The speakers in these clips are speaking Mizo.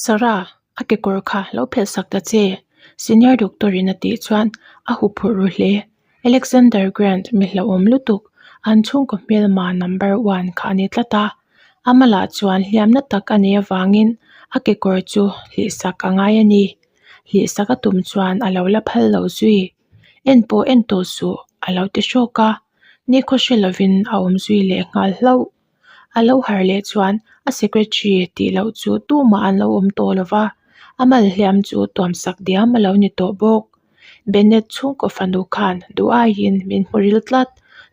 Sarah, a kekawr kha lo phelh sak ta che, senior doctor in a tih chuan a huphurh ru hle. Alexander Grant mi hlauhawm lutuk, an chhungkaw hmelma number one kha a ni tlat a. A malah chuan hliamna tak a neih avangin a kekawr chu hlihsak a ngai a ni. Hlihsak a tum chuan a lo la phal lo zui. En pawh en tawh suh a lo ti hrawk a, nikhaw hre lovin a awm zui leh nghal hlauh. A lo harh leh chuan a secretary tih loh chu tumah an lo awm tawh lo va, a mal hliam chu tuam sak diam a lo ni tawh bawk. Bennett chhungkaw fanu khan duh aiin min hmu ril tlat,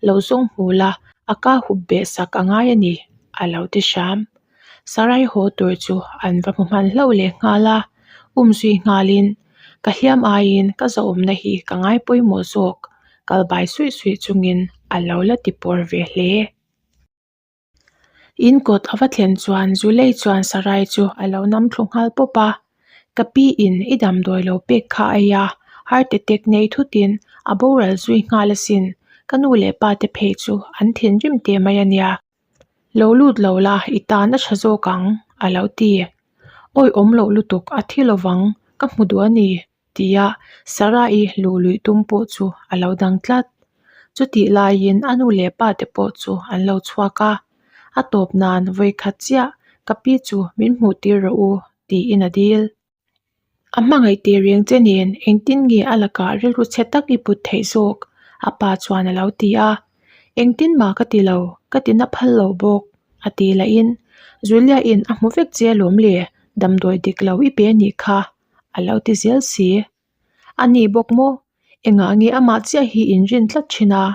lo zawng hmu la, a ka hup beh sak a ngai a ni, a lo ti hram. Sarai haw tur chu an va hmu hman hlauh leh nghal a, um zui nghalin, Ka hliam aiin ka zahawmna hi ka ngai pawimawh zawk, kal bai suih suih chungin a lo la ti pawr ve hle. In kawt a va thlen chuan Zulei chuan Sarai chu a lo nam thlu nghal pawp a, Ka pi in i damdawi lo pek kha a ei a, heart attack nei thutin a boral zui nghal asin, ka nu leh pa te phei chu an thinrim teh mai a nia. Lo lut lo la, i tan a tha zawk ang, a lo ti. Awi awm loh lutuk a thi lovang, ka hmu duh a ni, tia Sarah-i luh luih tum pawh chu a lo dang tlat. Chutih laiin a nu leh pa te pawh chu an lo chhuak a, a tawp nan vawikhat chiah ka pi chu min hmuh tir rawh u tiin a dil. A hmangaih teh reng che nen engtin nge a lakah rilru chhe tak i put theih zawk? a pa chuan a lo ti a. Engtin mah ka ti lo, ka ti na phal lo bawk, a ti lahin Julia-in a hmu vek che alawm le, damdawi dik lo i pe anih kha, a lo ti zel si. A ni bawk maw? Engah nge amah chiah hi inrin tlat thin a?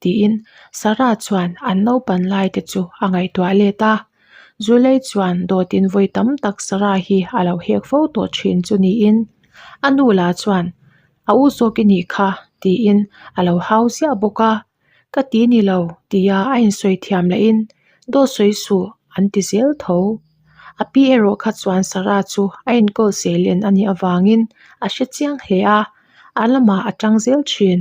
tiin Sarah chuan an naupan lai te chu a ngaihtuah let a. Zulei chuan dawtin vawi tam tak Sarah hi a lo hek fo tawh thin chu niin a nu lah chuan a u zawk i nih kha tiin a lo hau ziah bawk a. Ka ti ni lo tia a insawi thiam lahin dawt sawi suh an ti zel tho. A pi erawh kha chuan Sarah chu a enkawl seilen a nih avangin a hre chiang hle a, a lamah a tang zel thin.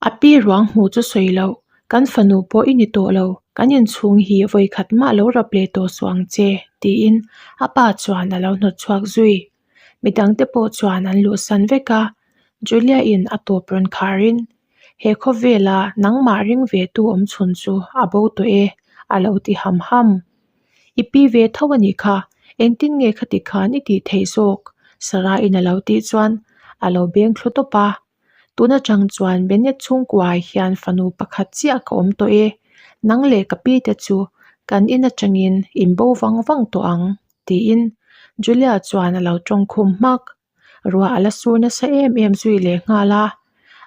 A pi ruang hmuh chu sawi loh, kan fanu pawh i ni tawh lo, kan inchhung hi vawi khat mah lo rap leh tawh suh ang che, tiin a pa chuan a lo hnawt chhuak zui. Midangte pawh chuan an luhsan vek a, Julia-in a tawp rawn kharin, He khawvela nangmah ring ve tu awm chhun chu a bo tawh e, a lo ti ham ham. I pi ve tho a nih kha, engtin nge khati khan i tih theih zawk? Sarah-in a lo tih chuan a lo beng thlu tawp a. Tun atang chuan Bennett chhungkuaah hian fanu pakhat chiah ka awm tawh e, nang leh ka pi te chu kan in atangin in bo vang vang tawh ang, tiin Julia chuan a lo tawngkhum hmak. Ruah a la sur nasa em em zui leh nghal a,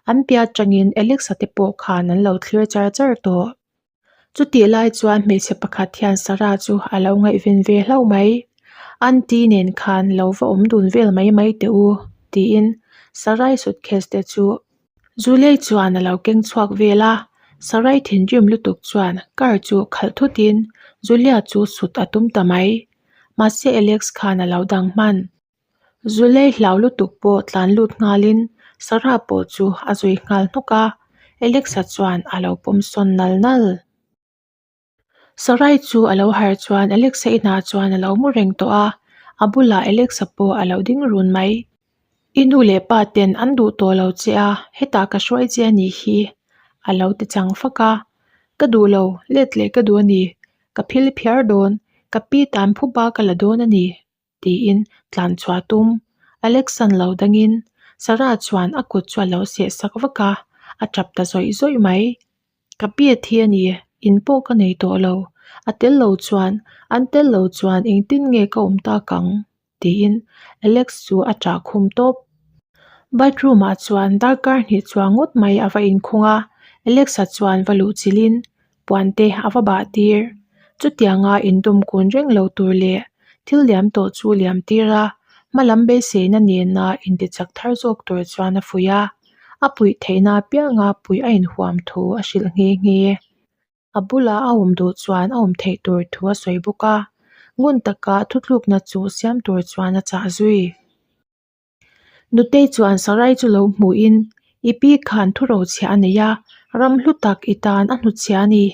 an piah atangin Alex-a te pawh khan an lo thlir char char tawh. Chutih lai chuan hmeichhe pakhat hian Sarah chu a lo ngaihven ve hlauh mai. Aunty nen khan lo va awm dun vel mai mai teh u, tiin Sarai suitcase te chu Zulei chuan a lo keng chhuak vel a. Sarai thinrim lutuk chuan car chu khalh thutin Julia chu sut a tum ta mai. Mahse Alex khan a lo dang hman. Zulei hlau lutuk pawh tlan lut nghalin Sarah pawh chu a zui nghal hnawk a, Alexa chuan a lo pawm sawn nal nal. Sarai chu a lo harh chuan Alexa inah chuan a lo mu reng tawh a, a bulah Alexa pawh a lo ding run mai. I nu leh pa ten an duh tawh lo che a, hetah ka hruai che a nih hi a lo ti chang fak a. Ka duh lo, let leh ka duh a ni. Ka phil phiar dawn, ka pi tan phuba ka la dawn a ni. tiin tlan chhuah tum. Alexan lo dangin Sarah chuan a kut chu a lo seh sak vak a, a tap ta zawih zawih mai. Ka pi a thi a ni, in pawh ka nei tawh lo. A tel lo chuan, an tel lo chuan engtin nge ka awm tak ang? tiin Alex chu a ṭah khum tawp. Bathroom ah chuan darkar hnih chuang ngawt mai a va inkhung a, Alex-a chuan va luh chilhin puan te a va bah tir. Chutianga indawm kun reng lo tur leh thil liam tawh chu liam tir a, hma lam beiseina nena intichak thar zawk tur chuan a fuih a, a puih theihna apianga puih a inhuam thu a hrilh nghe nghe. A bula a awm duh chuan a awm theih tur thu a sawi bawk a, ngun taka thutlukna chu siam tur chuan a chah zui. Nutei chuan Sarai chu lo hmuhin, I pi khan thu rochhiah a nei a, ram hlu tak i tan a hnutchhiah a ni.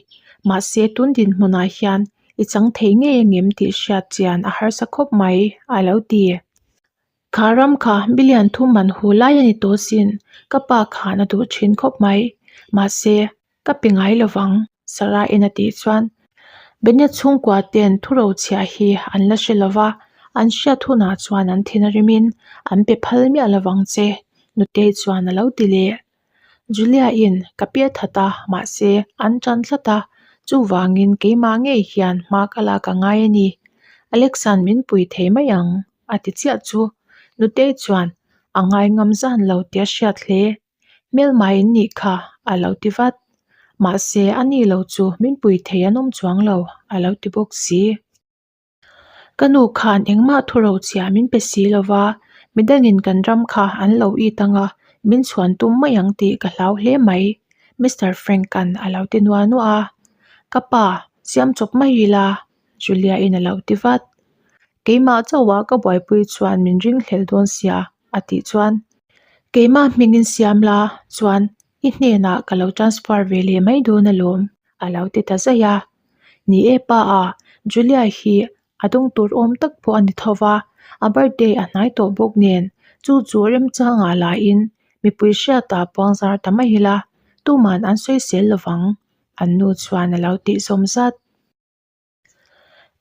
Mahse, tun dinhmunah hian I chang thei ngei angem tih hriat chian a harsa khawp mai, a lo ti. Kha ram kha billion thum man hu lai a ni tawh sin, ka pa khan a duh thin khawp mai. Mahse, ka pe ngai lovang, Sarah-in a tih chuan Bennett chhungkua ten thurochhiah hi an la hre lova, an hriat hunah chuan an thin a rimin an pe phal miah lovang che, Nutei chuan a lo ti leh. Julia-in ka piah that a, mahse an tan tlat a, chuvangin keimah ngei hian hma ka lak a ngai a ni. Alex-a'n min pui thei mai ang, a ti chiah chu. Nutei chuan a ngai ngam zan lo tih a hriat hle. Hmelmai in nih kha, a lo ti vat. Mahse a ni lo chu min pui thei an awm chuang lo, a lo ti bawk si. Ka nu khan engmah thu rochhiah min pe si lo va, midangin kan ram kha an lo it ang a, min chhuan tum mai ang tih ka hlau hle mai, Mister Frank-a'n a lo ti nuah nuah a. Ka pa, siam chawp mai ila, Julia-in a lo ti vat. Keimah chauhah ka buaipui chuan min ringhlel dawn sia, a tih chuan, Keimah hmingin siam la chuan i hnenah ka lo transfer ve leh mai dawn alawm, a lo ti ta zaih a. Ni e pa a, Julia hi a dawng tur awm tak pawh a ni tho va, a birthday a hnai tawh bawk nen chu chu remchangah lahin mipui hriatah puang zar ta mai ila, tuman an sawisel lovang, an nu chuan a lo tih zawm zat.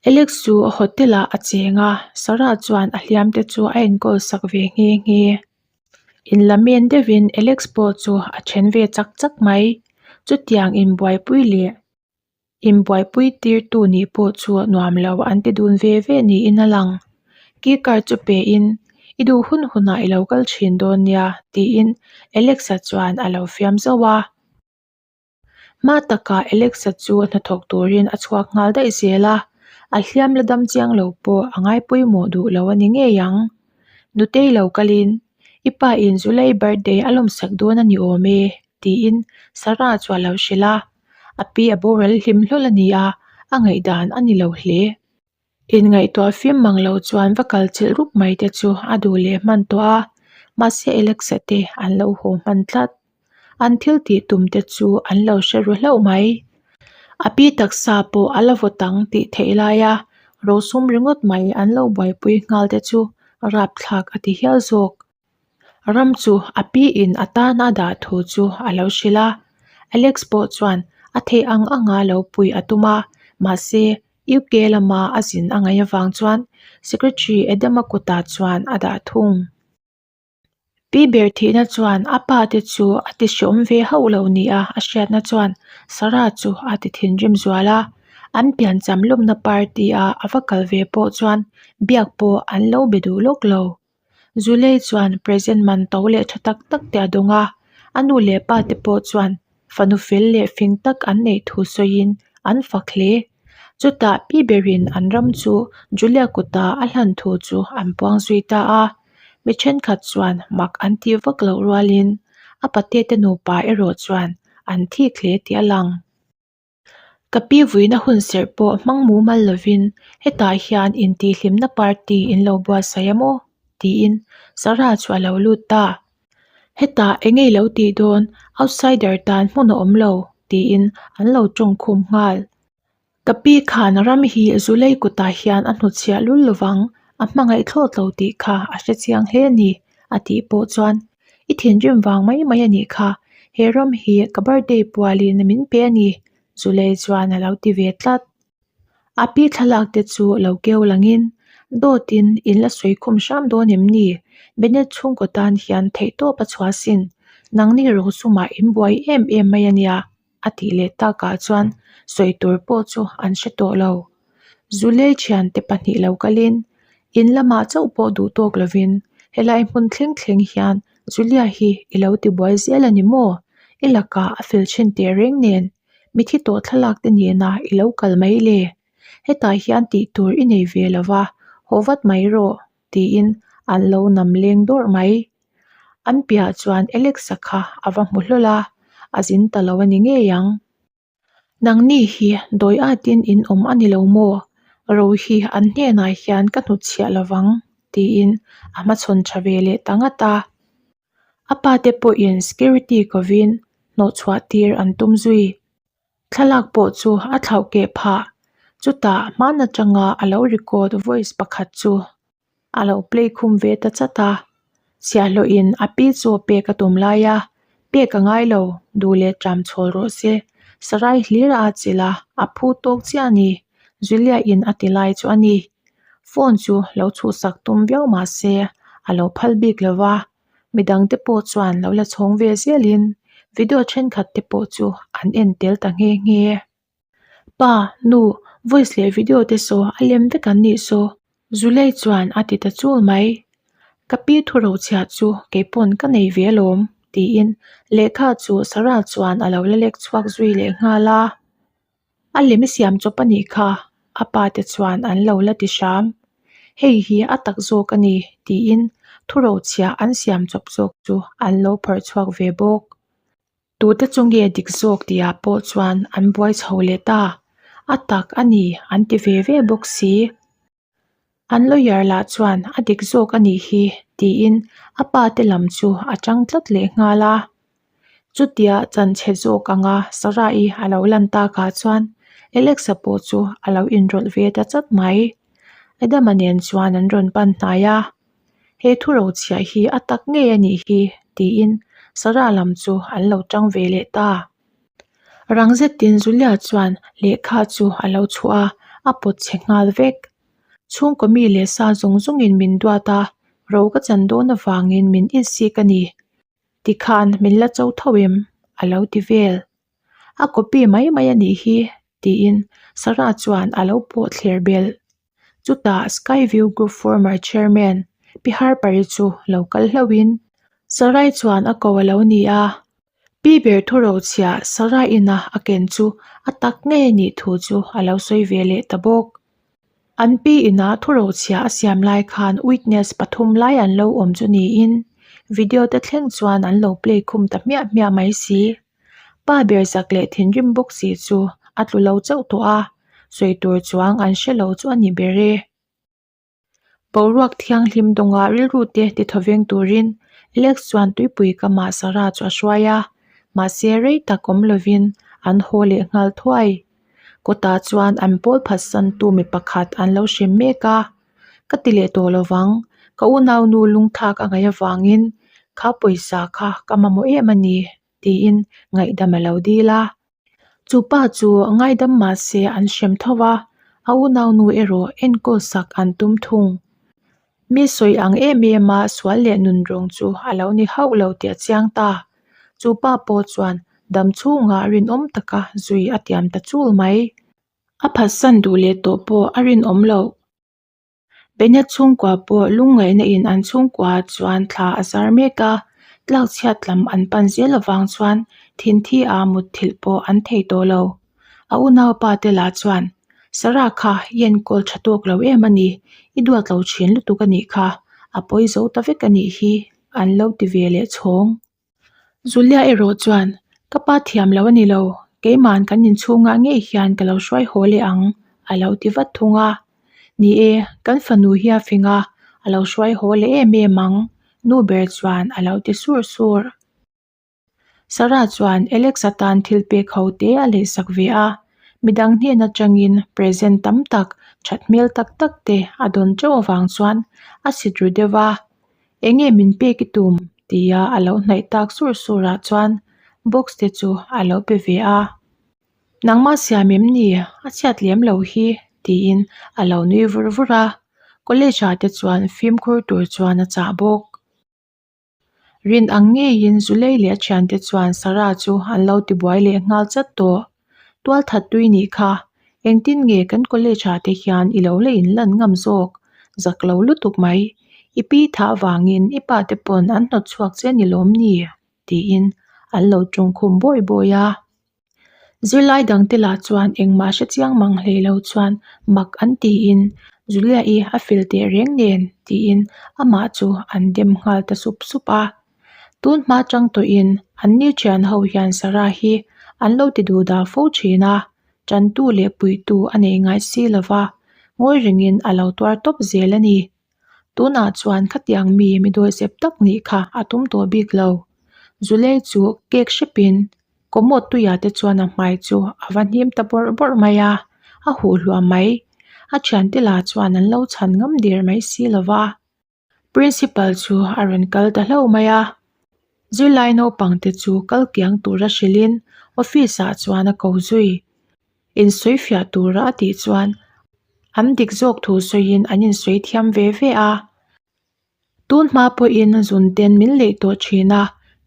Alex chu hotel ah a cheng a, Sarah chuan a hliam te chu a enkawl sak ve nghe nghe. Inlamen deuhin Alex pawh chu a then ve chak chak mai. Chutiang inbuaipui leh inbuaipui tirtu nih pawh chu nuam lo an ti dun ve ve niin a lang. Key card chu pe in, I duh hun hunah i lo kal thin dawn nia tiin Alex-a chuan a lo fiam zauh a. Hma takah Alexa chu hnathawk turin a chhuak nghal daih zel a, a hliam la dam chiang lo pawh a ngai pawimawh duh lo a ni ngei ang. Nutei lo kalin, I pa in July birthday a lawmsak dawn a ni awm e, tiin Sarah chu a lo hrilh a. A pi a boral hlim hlawl a ni a, a ngaihdan a ni lo hle. Inngaihtuah fim mang lo chuan va kal chilh rup mai te chu a duh leh hman tawh a, mahse Alexa te an lo haw hman tlat. An thil tih tum te chu an lo hre ru hlauh mai. A pi taksa pawh a la vawt ang tih theih laia rosum ringawt mai an lo buaipui nghal te chu rapthlak a ti hial zawk. Ram chu a pi in a tan a dah thu chu a lo hrilh a, Alex pawh chuan a theih ang anga lo pui a tum a, mahse UK lama a zin a ngaih avang chuan Secretary Adama kutah chuan a dah thung. Pi ber thihna chuan a pa te chu a ti hreawm ve hauh lo nia a hriatna chuan Sarah chu a ti thinrim zual a, an piancham lawmna party a a va kal ve pawh chuan biak pawh an lo be duh lawk lo. Zulei chuan present man to leh tha tak tak te a dawng a, a nu leh pa te pawh chuan fanu fel leh fing tak an neih thu sawiin an fak hle. Chutah pi berin an ram chu Julia kuta a hlan thu chu an puang zui ta a, mi thenkhat chuan mak an tih vak loh rualin a pate te nupa erawh chuan an thik hle tih a lang. Ka pi vuina hun serh pawh hmang mumal lovin hetah hian intihhlimna party in lo buatsaih a maw? tiin Sarah chu a lo lut ta. Hetah eng nge lo tih dawn outsider tan hmun a awm lo tiin an lo tawngkhum nghal. Ka pi khan ram hi Zulei kutah hian a hnutchhiah lul lovang, a hmangaih thlawt lo tih kha a hre chiang hle a ni a tih pawh chuan I thinrim vang mai mai a nih kha, he ram hi ka birthday pualin min pe a ni, Zulei chuan a lo ti ve tlat. A pi thlalak te chu lo keu langin, dawtin in la sawi khum hram dawn em ni? Bennett chhungkaw tan hian theihtawp a chhuah sin, nangni rosumah in buai em em mai a nia, a tih leh takah chuan sawi tur pawh chu an hre tawh lo. Zulei thiante pahnih lo kalin in lamah chauh pawh duh tawk lovin helai hmun thleng thleng hian Julia hi i lo ti buai zel a ni maw? I lakah a fel thin teh reng nen mithi tawh thlalak te nena i lo kal mai le? Hetah hian tih tur i nei ve lo va, haw vat mai rawh tiin an lo nam leng dawrh mai. An piah chuan Alex-a kha a va hmu hlawl a, a zin ta lo a ni ngei ang. Nangni hi dawi atin in awm a ni lo maw? Ro hi an hnenah hian ka hnutchhiah lovang tiin a hmachhawn tha ve leh ta ngat a. A pa te pawhin security kovin hnawhchhuah tir an tum zui. Thlalak pawh chu a thlauh keh phah. Chutah hman atanga a lo record voice pakhat chu a lo play khum ve ta chat a, chhiahhlawhin a pi chu pek a tum lai a, pek a ngai lo, duh leh ṭam chhawl rawh se, sarai hlir a chilh a, a phu tawk chiah a ni, Julia in a ti lai chu a ni. Phone chu lo chhuhsak tum viau mah se a lo phal bik lo va, midang te pawh chuan lo la chhawng ve zelin video thenkhat te pawh chu an en tel ta nghe nghe. Pa, nu, voice leh video te saw a lem vek an nih saw, Zulei chuan a ti ta chul mai. Ka pi thu rochhiah chu kei pawn ka nei ve alawm, tiin lehkha chu Sarah chuan a lo la lek chhuak zui leh nghal a. A lem i siam chawp a nih kha, a pa te chuan an lo la ti hram. Hei hi a tak zawk a ni, tiin thu rochhiah an siam chawp zawk chu an lo phawrh chhuak ve bawk. Tute chu nge dik zawk tihah pawh chuan an buai chho leh ta, a tak a ni an ti ve ve bawk si. An lawyer lah chuan a dik zawk a nih hi tiin a pa te lam chu a chang tlat leh nghal a. Chutia chanchhe zawk anga Sarah-i a lo lan takah chuan Alex-a pawh chu a lo inrawlh ve ta chat mai. Adama nen chuan an rawn pan hnai a. He thu rochhiah hi a tak ngei a nih hi tiin Sarah lam chu an lo tang ve leh ta. Rang zetin Julia chuan lehkha chu a lo chhuah a, a pawt chhe nghal vek. Chhungkaw mi leh sa zawng zawngin min duat a, ro ka chan dawn avangin min insik a ni. Tikhan min la cho tho em? a lo ti vel. A copy mai mai a nih hi tiin Sarah chuan a lo pawh thler belh. Chutah Skyview Group former chairman Pi Harper-i chu lo kal hlauhin Sarai chuan a ko a lo ni a. Pi ber thu rochhiah Sarah ina a ken chu a tak ngei a nih thu chu a lo sawi ve leh ta bawk. An pi ina thu rochhiah a siam lai khan witness pathum lai an lo awm chu niin video te thleng chuan an lo play khum ta hmiah hmiah mai si. Pa ber zak leh thinrim bawk si chu a tlu lo chauh tawh a, sawi tur chuang an hre lo chu a ni ber e. Boruak thianghlim dawnga rilru te ti thawveng turin Alex chuan tuipui kamah Sarah chu a hruai a, mahse rei tak awm lovin an haw leh nghal thuai. Kawtah chuan an pawl phatsantu mi pakhat an lo hrem mek a, Ka ti leh tawh lovang, ka unaunu lungthlak a ngaih avangin kha pawisa kha ka mamawh em a ni. tiin ngaihdam a lo dil a. Chu pa chu ngaidam mah se an hrem tho a, a unaunu erawh enkawl sak an tum thung. Mi sawi ang em em a sual leh nun rawng chu a lo ni hauh lo tih a chiang ta. Chu pa pawh chuan dam chhungah rinawm taka zui a tiam ta chul mai. A phatsan duh leh tawh pawh a rinawm loh. Bennett chhungkua pawh lungngaihna in an chhungkua chuan thla a zar mek a, tlak chhiat lam an pan zel avang chuan thinthi a mutthilh pawh an thei tawh lo. A unaupa te lah chuan, Sarah kha i enkawl tha tawk lo em a ni, i duat lo thin lutuk a nih kha, a pawi zo ta vek a nih hi, an lo ti ve leh chhawng. Julia erawh chuan, Ka pa thiam lo a ni lo, keima'n kan inchhungah ngei hian ka lo hruai haw leh ang, a lo ti vat thung a. Ni e, kan fanu hi a fing a, a lo hruai haw leh em em ang, nu ber chuan a lo ti sur sur. Sarah chuan Alex-a tan thil pek ho te a lehsak ve a, midang hnen atangin present tam tak, that hmel tak tak te a dawn teuh avang chuan a sit ru deuh va. Enge min pek i tum? tia a lo hnaih tak sur sur ah chuan box te chu a lo pe ve a. Nangmah siam em ni? A chhiat lem lo hi tiin a lo nui vur vur a. College ah te chuan fimkhur tur chuan a chah bawk. Rin ang ngeiin Zulei leh a thiante chuan Sarah chu an lo tibuai leh nghal chat tawh. Tualthat tui nih kha, engtin nge kan college ah te hian i lo la in lan ngam zawk? Zak lo lutuk mai. I pi thah vangin i pa te pawn an hnawt chhuak che ni lawm ni? tiin an lo tawngkhum bawi bawi a. Zirlai dangte lah chuan engmah hre chiang mang hlei lo chuan mak an tiin Julia-i a fel teh reng nen tiin amah chu an dem nghal ta sup sup a. Tun hma chang tawhin an ni thian ho hian Sarah hi an lo ti duh dah fo thin a, tantu leh puitu a nei ngai si lo va, ngawi rengin a lo tuar tawp zel a ni. Tunah chuan khatiang mi mi dawihzep tak nih kha a tum tawh bik lo. Zulei chu cake hrepin commode tuiah te chuan a hmai chu a va hnim ta bawrh bawrh mai a. A huh hluah mai. A thiante lah chuan an lo chhan ngam der mai si lo va. Principal chu a rawn kal ta hlauh mai a. Zirlai naupang te chu kal kiang tura hrilhin office ah chuan a ko zui. Insawi fiah tura a tih chuan an dik zawk thu sawiin an insawi thiam ve ve a. Tun hma pawhin zun ten min leih tawh thin a,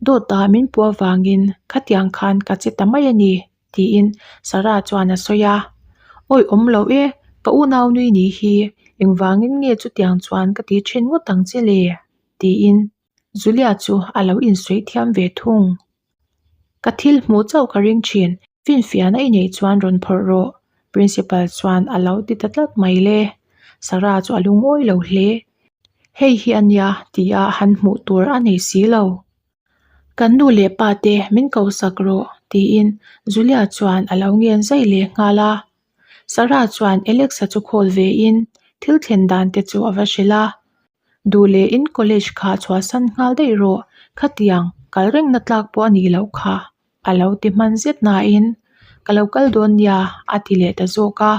dawt ah min puh avangin khatiang khan ka che ta mai a ni tiin Sarah chuan a sawi a. Awi awm lo e, ka unau nui ni hi engvangin nge chutiang chuan ka ti thin ngawt ang che le? tiin Julia chu a lo insawi thiam ve thung. Ka thil hmuh chauh ka ring thin, finfiahna i neih chuan rawn phawrh rawh, Principal chuan a lo ti ta tlat mai le. Sarah chu a lungawi lo hle. Hei hi a nia tia han hmuh tur a nei si lo. Kan nu leh pa te min ko sak rawh tiin Julia chuan a lo ngen zai leh nghal a. Sarah chuan Alexa chu call ve in thil thlen dan te chu a va hrilh a. Duh leh in college kha chhuahsan nghal daih rawh, khatiang kal rengna tlak pawh a nih loh kha a lo ti hman zet nain ka lo kal dawn nia a ti leh ta zawk a.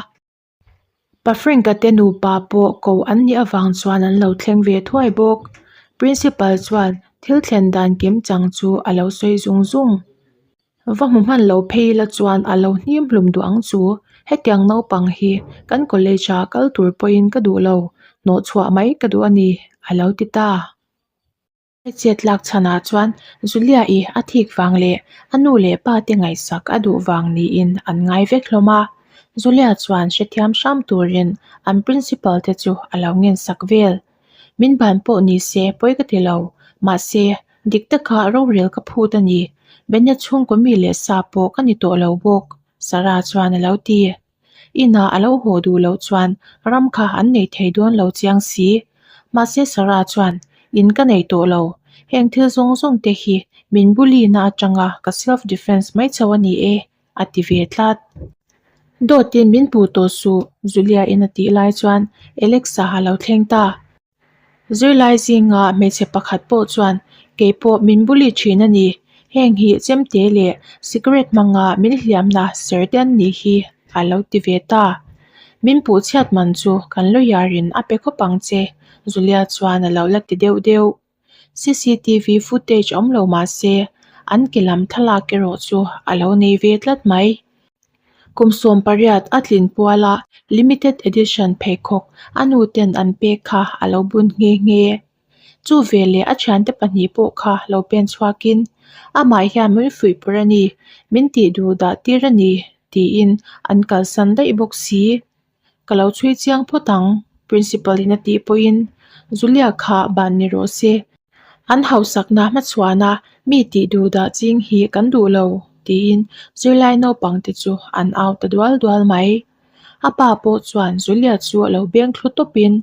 Pa Frank-a te nupa pawh ko an nih avang chuan an lo thleng ve thuai bawk. Principal chuan thil thlen dan kim chang chu a lo sawi zung zung. Va hmu hman lo phei la chuan a lo hnim hlum duh ang chu. Hetiang naupang hi kan college ah kal tur pawhin ka duh lo, hnawh chhuah mai ka duh a ni, a lo ti ta. He chet lak chhanah chuan Julia-i a thik vang leh a nu leh pa te ngaihsak a duh vang niin an ngai vek hlawm a. Julia chuan hrethiam hram turin an principal te chu a lo ngensak vel. Min ban pawh ni se pawi ka ti lo, mahse dik taka rorel ka phut a ni. Bena chhungkaw mi leh sa pawh ka ni tawh lo bawk, Sarah chuan a lo ti. Inah a lo haw duh loh chuan ram kha an nei thei dawn lo chiang si. Mahse Sarah chuan, In ka nei tawh lo. Heng thil zawng zawng te hi min bully na atanga ka self defense mai chauh a ni e, a ti ve tlat. Dawtin min puh tawh suh, Julia in a tih lai chuan Alexa a lo thleng ta. Zirlai zinga hmeichhe pakhat pawh chuan kei pawh min bully thin a ni, heng hi chemte leh cigarette hmanga min hliamna ser te an nih hi a lo ti ve ta. Min puh chhiat man chu kan lawyer in a pe khawp ang che, Julia chuan a lo la ti deuh deuh. CCTV footage awm lo mah se an ke lam thlalak erawh chu a lo nei ve tlat mai. Kum 18 a tlin puala limited edition pheikhawk a nu ten an pek kha a lo bun nghe nghe. Chu veleh a thiante pahnih pawh kha lo pen chhuakin amah hian min fuih pawrh a ni, min tih duh dah tir a ni tiin an kalsan daih bawk si. Ka lo chhui chiang phawt ang, Principal in a tih pawhin Julia kha ban ni rawh se. An hausakna hmachhuana mi tih duh dah ching hi kan duh lo, tiin zirlai naupang te chu an au ta dual dual mai. A pa pawh chuan Julia chu a lo beng thlu tawpin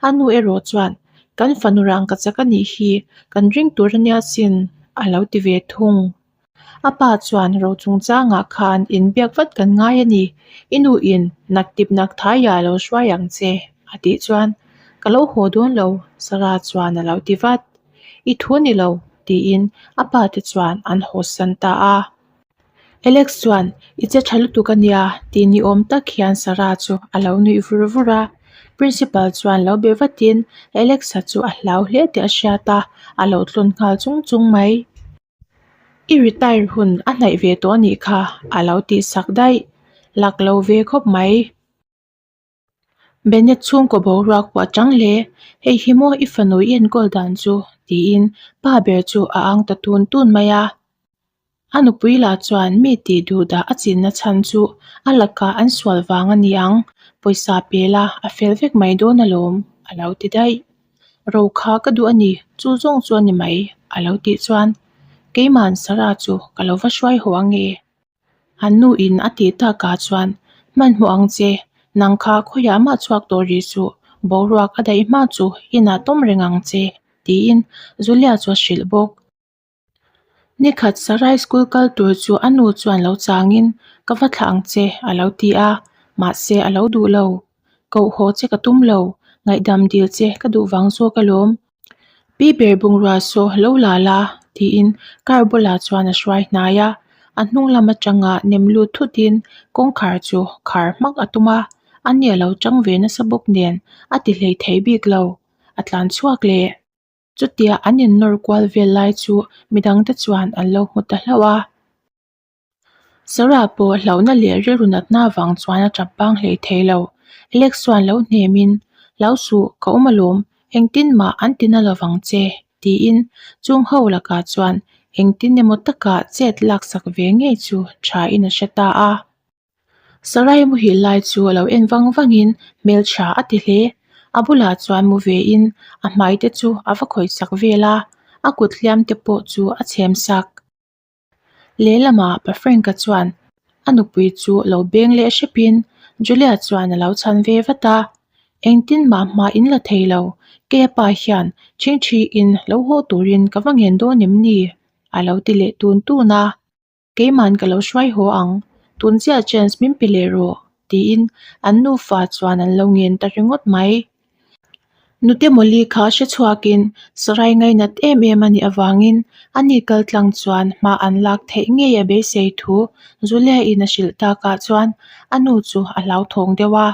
a nu erawh chuan kan fanu rangkachak a nih hi kan ring tur a nia sin a lo ti ve thung. A pa chuan ro chungchangah khan inbiak vat kan ngai a ni, i nu in nak tip nak thaiah a lo hruai ang che a tih chuan ka lo haw dawn lo Sarah chuan a lo ti vat. I thu ni lo tiin a pa te chuan an haw san ta a. Alex chuan i che tha lutuk a nia tih ni awm tak hian Sarah chu a lo nuih vur vur a. Principal chuan lo be vatin Alex-a chu a hlau hle tih a hriat a, a lo tlawn nghal chung chung mai. I retire hun a hnaih ve tawh a nih kha a lo tih sak daih. Lak lo ve khawp mai. Bennett chhungkaw boruak pawh a chang hle. Hei hi maw i fanu i enkawl dan chu tiin pa ber chu a ang ta tun tun mai a. A nupui lah chuan mi tih duh dah a chinna chhan chu a lakah an sual vang a ni ang, pawisa pe la a fel vek mai dawn alawm a lo ti daih. Ro kha ka duh a ni, chu zawng chu a ni mai, a lo tih chuan keima'n Sarah chu ka lo va hruai haw ang e. An nu in a tih takah chuan hmanhmawh ang che, nang kha khawiah mah chhuak tawh rih suh, boruak a daih hma chu inah tawm reng ang che, tiin Julia chu a hrilh bawk. Nikhat Sarai school kal tur chu a nu chuan lo changin ka va thlah ang che a lo ti a, mahse a lo duh lo. Koh haw che ka tum lo, ngaihdam dil che ka duh vang zawk alawm. Pi ber bungrua saw lo la la tiin car bulah chuan a hruai hnai a, a hnung lam atanga nem lut thutin kawngkhar chu khar hmak a tum a. Ani a lo tang ve nasa bawk nen a ti hlei thei bik lo, a tlan chhuak leh. Chutia an innawr kual vel lai chu midangte chuan an lo hmu ta hlauh a. Sarah pawh hlauhna leh rilru natna avang chuan a tap bang hlei thei lo. Alex chuan lo hnemin, Hlau suh, ka awm alawm, engtin mah an ti na lovang che, tiin chung ho lakah chuan engtin emaw taka chet laksak ve ngei chu thain a hre ta a. Sarai muhil lai chu a lo en vang vangin hmeltha a ti hle. A bulah chuan mu vein a hmai te chu a va khawih sak vel a, a kut hliam te pawh chu a chhem sak. Lehlamah Pa Frank-a chuan a nupui chu lo beng leh hrepin Julia chuan a lo chhan ve vat a, Engtin mah hma in la thei lo, kei a pa hian ṭhingṭhiin lo haw turin ka va ngen dawn em ni? a lo ti leh tun tun a. Keiman ka lo hruai haw ang, tun chiah chance min pe leh rawh, tiin an nufa chuan an lo ngen ta ringawt mai. Nute Mawli kha hre chhuakin sarai ngainat em em a nih avangin a ni kal tlang chuan hma an lak theih ngei a beisei thu Julia-in a hrilh takah chuan a nu chu a hlauthawng deuh a,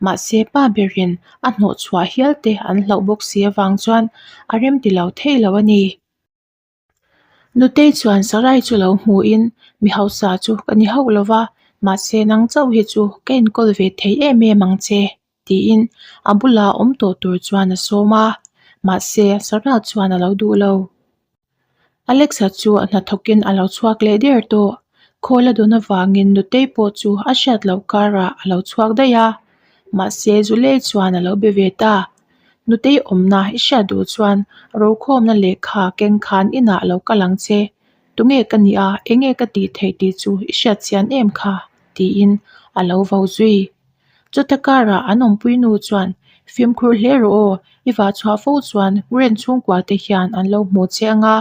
mahse pa berin a hnawhchhuah hial te an hlauh bawk si avang chuan a remti lo thei lo a ni. Nutei chuan Sarai chu lo hmuhin, Mi hausa chu ka ni hauh lo va, mahse nang chauh hi chu ka enkawl ve thei em em ang che, tiin a bula awm tawh tur chuan a sawm a, mahse Sarah chuan a lo duh lo. Alexa chu a hnathawkin a lo chhuak leh der tawh. Khawl a dawn avangin Nutei pawh chu a hriat loh karah a lo chhuak daih a, mahse Zulei chuan a lo be ve ta. Nutei awmna i hriat duh chuan rokhawmna lehkha keng khan inah lo kal ang che. Tunge ka nih a, enge ka tih theih tih chu i hriat chian em kha? tiin a lo vo zui. Chuta karah an awmpui nu chuan fimkhur hle rawh aw, i vah chhuah fo chuan Gwen chhungkua te hian an lo hmu che ang a,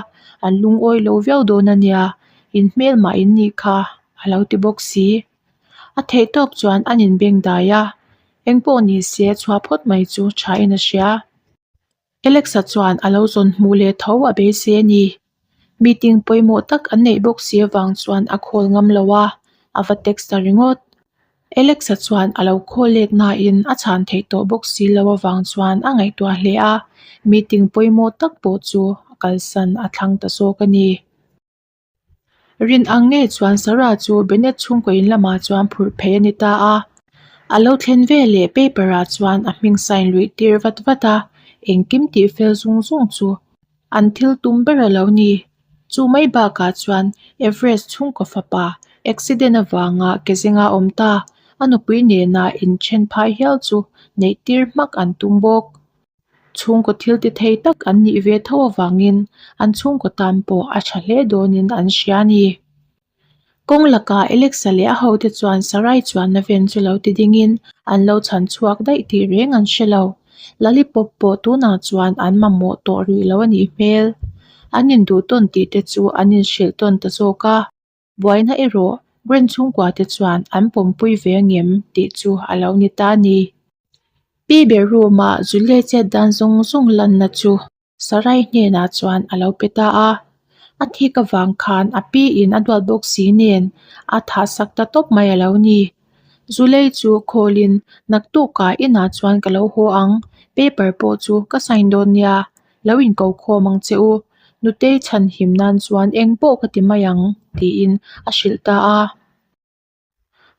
an lungawi lo viau dawn a nia, in hmelmah in nih kha a lo ti bawk si. A theih tawp chuan an inbeng dai a, engpawh ni se chhuah phawt mai chu thain a hria. Alexa chuan a lo zawn hmuh leh tho a beisei a ni. Meeting pawimawh tak an neih bawk si avang chuan a call ngam lo a, a va text ta ringawt. Alexa chuan a lo call let nain a chhan theih tawh bawk si lo avang chuan a ngaihtuah hle a, meeting pawimawh tak pawh chu a kalsan a thlang ta zawk a ni. Rin ang ngei chuan Sarah chu Bennett chhungkaw in lamah chuan phurh phei a ni ta a. A lo thlen ve leh paper ah chuan a hming sign luih tir vat vat a, engkim tih fel zung zung chu an thil tum ber a lo ni. Chu mai bakah chuan Everest chhungkaw fapa accident avanga ke zinga awm ta, a nupui nena inthen phai hial chu neih tir hmak an tum bawk. Chhungkaw thil ti thei tak an nih ve tho avangin an chhungkaw tan pawh a tha hle dawnin an hria a ni. Kawng lakah Alexa leh a hote chuan Sarai chuanna ven chu lo ti dingin an lo chhan chhuak daih tih reng an hre lo. Lollipop pawh tunah chuan an mamawh tawh rih lo a nih hmel. An induh tawn tih te chu an inhrilh tawn ta zawk a. Buaina erawh Gwen chhungkua te chuan an pawmpui ve angem tih chu a lo ni ta a ni. Pi ber room a Julie chet dan zawng zawng lanna chu Sarai hnenah chuan a lo pe ta a. A thik avang khan a pi in a duat bawk si nen a thah sak ta tawp mai a lo ni. Julie chu call in naktukah inah chuan ka lo haw ang, paper pawh chu ka sign dawn nia, Lo inko khawm ang che u, Nutei chhanhim nan chuan eng pawh ka ti mai ang, tiin a hrilh ta a.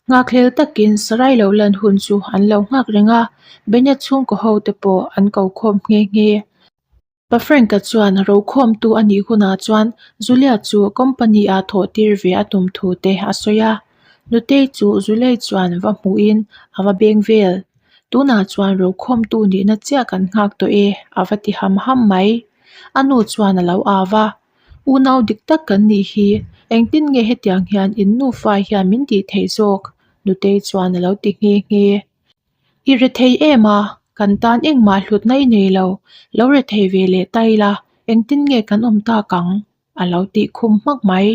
Nghakhlel takin Sarai lo lan hun chu an lo nghak reng a, Bennett chhungkaw ho te pawh an ko khawm nghe nghe. Pa Frank-a chuan rokhawmtu a nih hunah chuan Julia chu company-ah thawh tir ve a tum thu te a sawi a. Nutei chu Julie chuan va hmuhin a va beng vel. Tunah chuan rokhawmtu nihna chiah kan nghak tawh e, a va ti ham ham mai. A nu chuan a lo au va, Unau dik tak kan nih hi, engtin nge hetiang hian in nufa hian min tih theih zawk? Nutei chuan a lo ti nghe nghe. I re thei em a, kan tan engmah hlutna i nei lo, lo re thei ve leh ta ila, engtin nge kan awm tak ang? A lo tih khum hmak mai.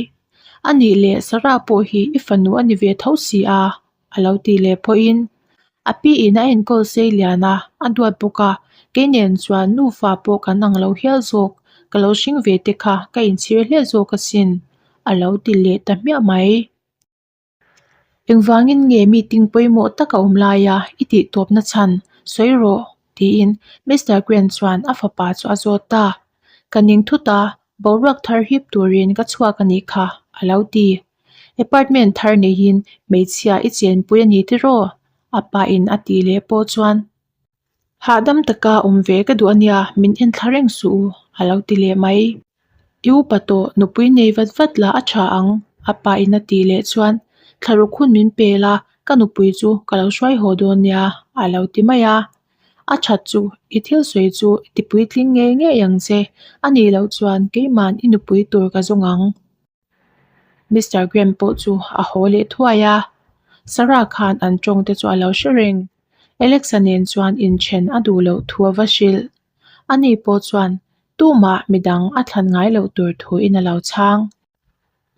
A nih leh Sarah pawh hi i fanu a ni ve tho si a, a lo tih leh pawhin a pi in a enkawl sei lian a, a duat bawk a, kei nen chuan nufa pawh kan ang lo hial zawk, ka lo hring ve te kha ka inchhir hle zawk asin, a lo ti leh ta hmiah mai. Engvangin nge meeting pawimawh tak a awm laia i tih tawpna chhan sawi rawh tiin Mister Grant chuan a fapa chu a zawt ta. Ka ning thut a, boruak thar hip turin ka chhuak a nih kha a lo ti. Apartment thar neihin hmeichhia i chenpui a ni tiraw? A pa in a tih leh pawh chuan Hahdam taka awm ve ka duh a nia, min en thla reng suh u, a lo ti leh mai. I upa tawh, nupui nei vat vat la a tha ang, a pa in a tih leh chuan thlaruk hun min pel a, ka nupui chu ka lo hruai haw dawn nia, a lo ti mai a. A that chu, i thil sawi chu i ti puitling ngei ngei ang che, a nih loh chuan keima'n i nupui tur ka zawng ang. Mister Graham pawh chu a haw leh thuai a, Sarah khan an tawng te chu a lo hre reng. Alexa nen chuan inthen a duh loh thu a va hrilh. Ani pawh chuan tumah midang a thlan ngai loh tur thuin a lo chhang.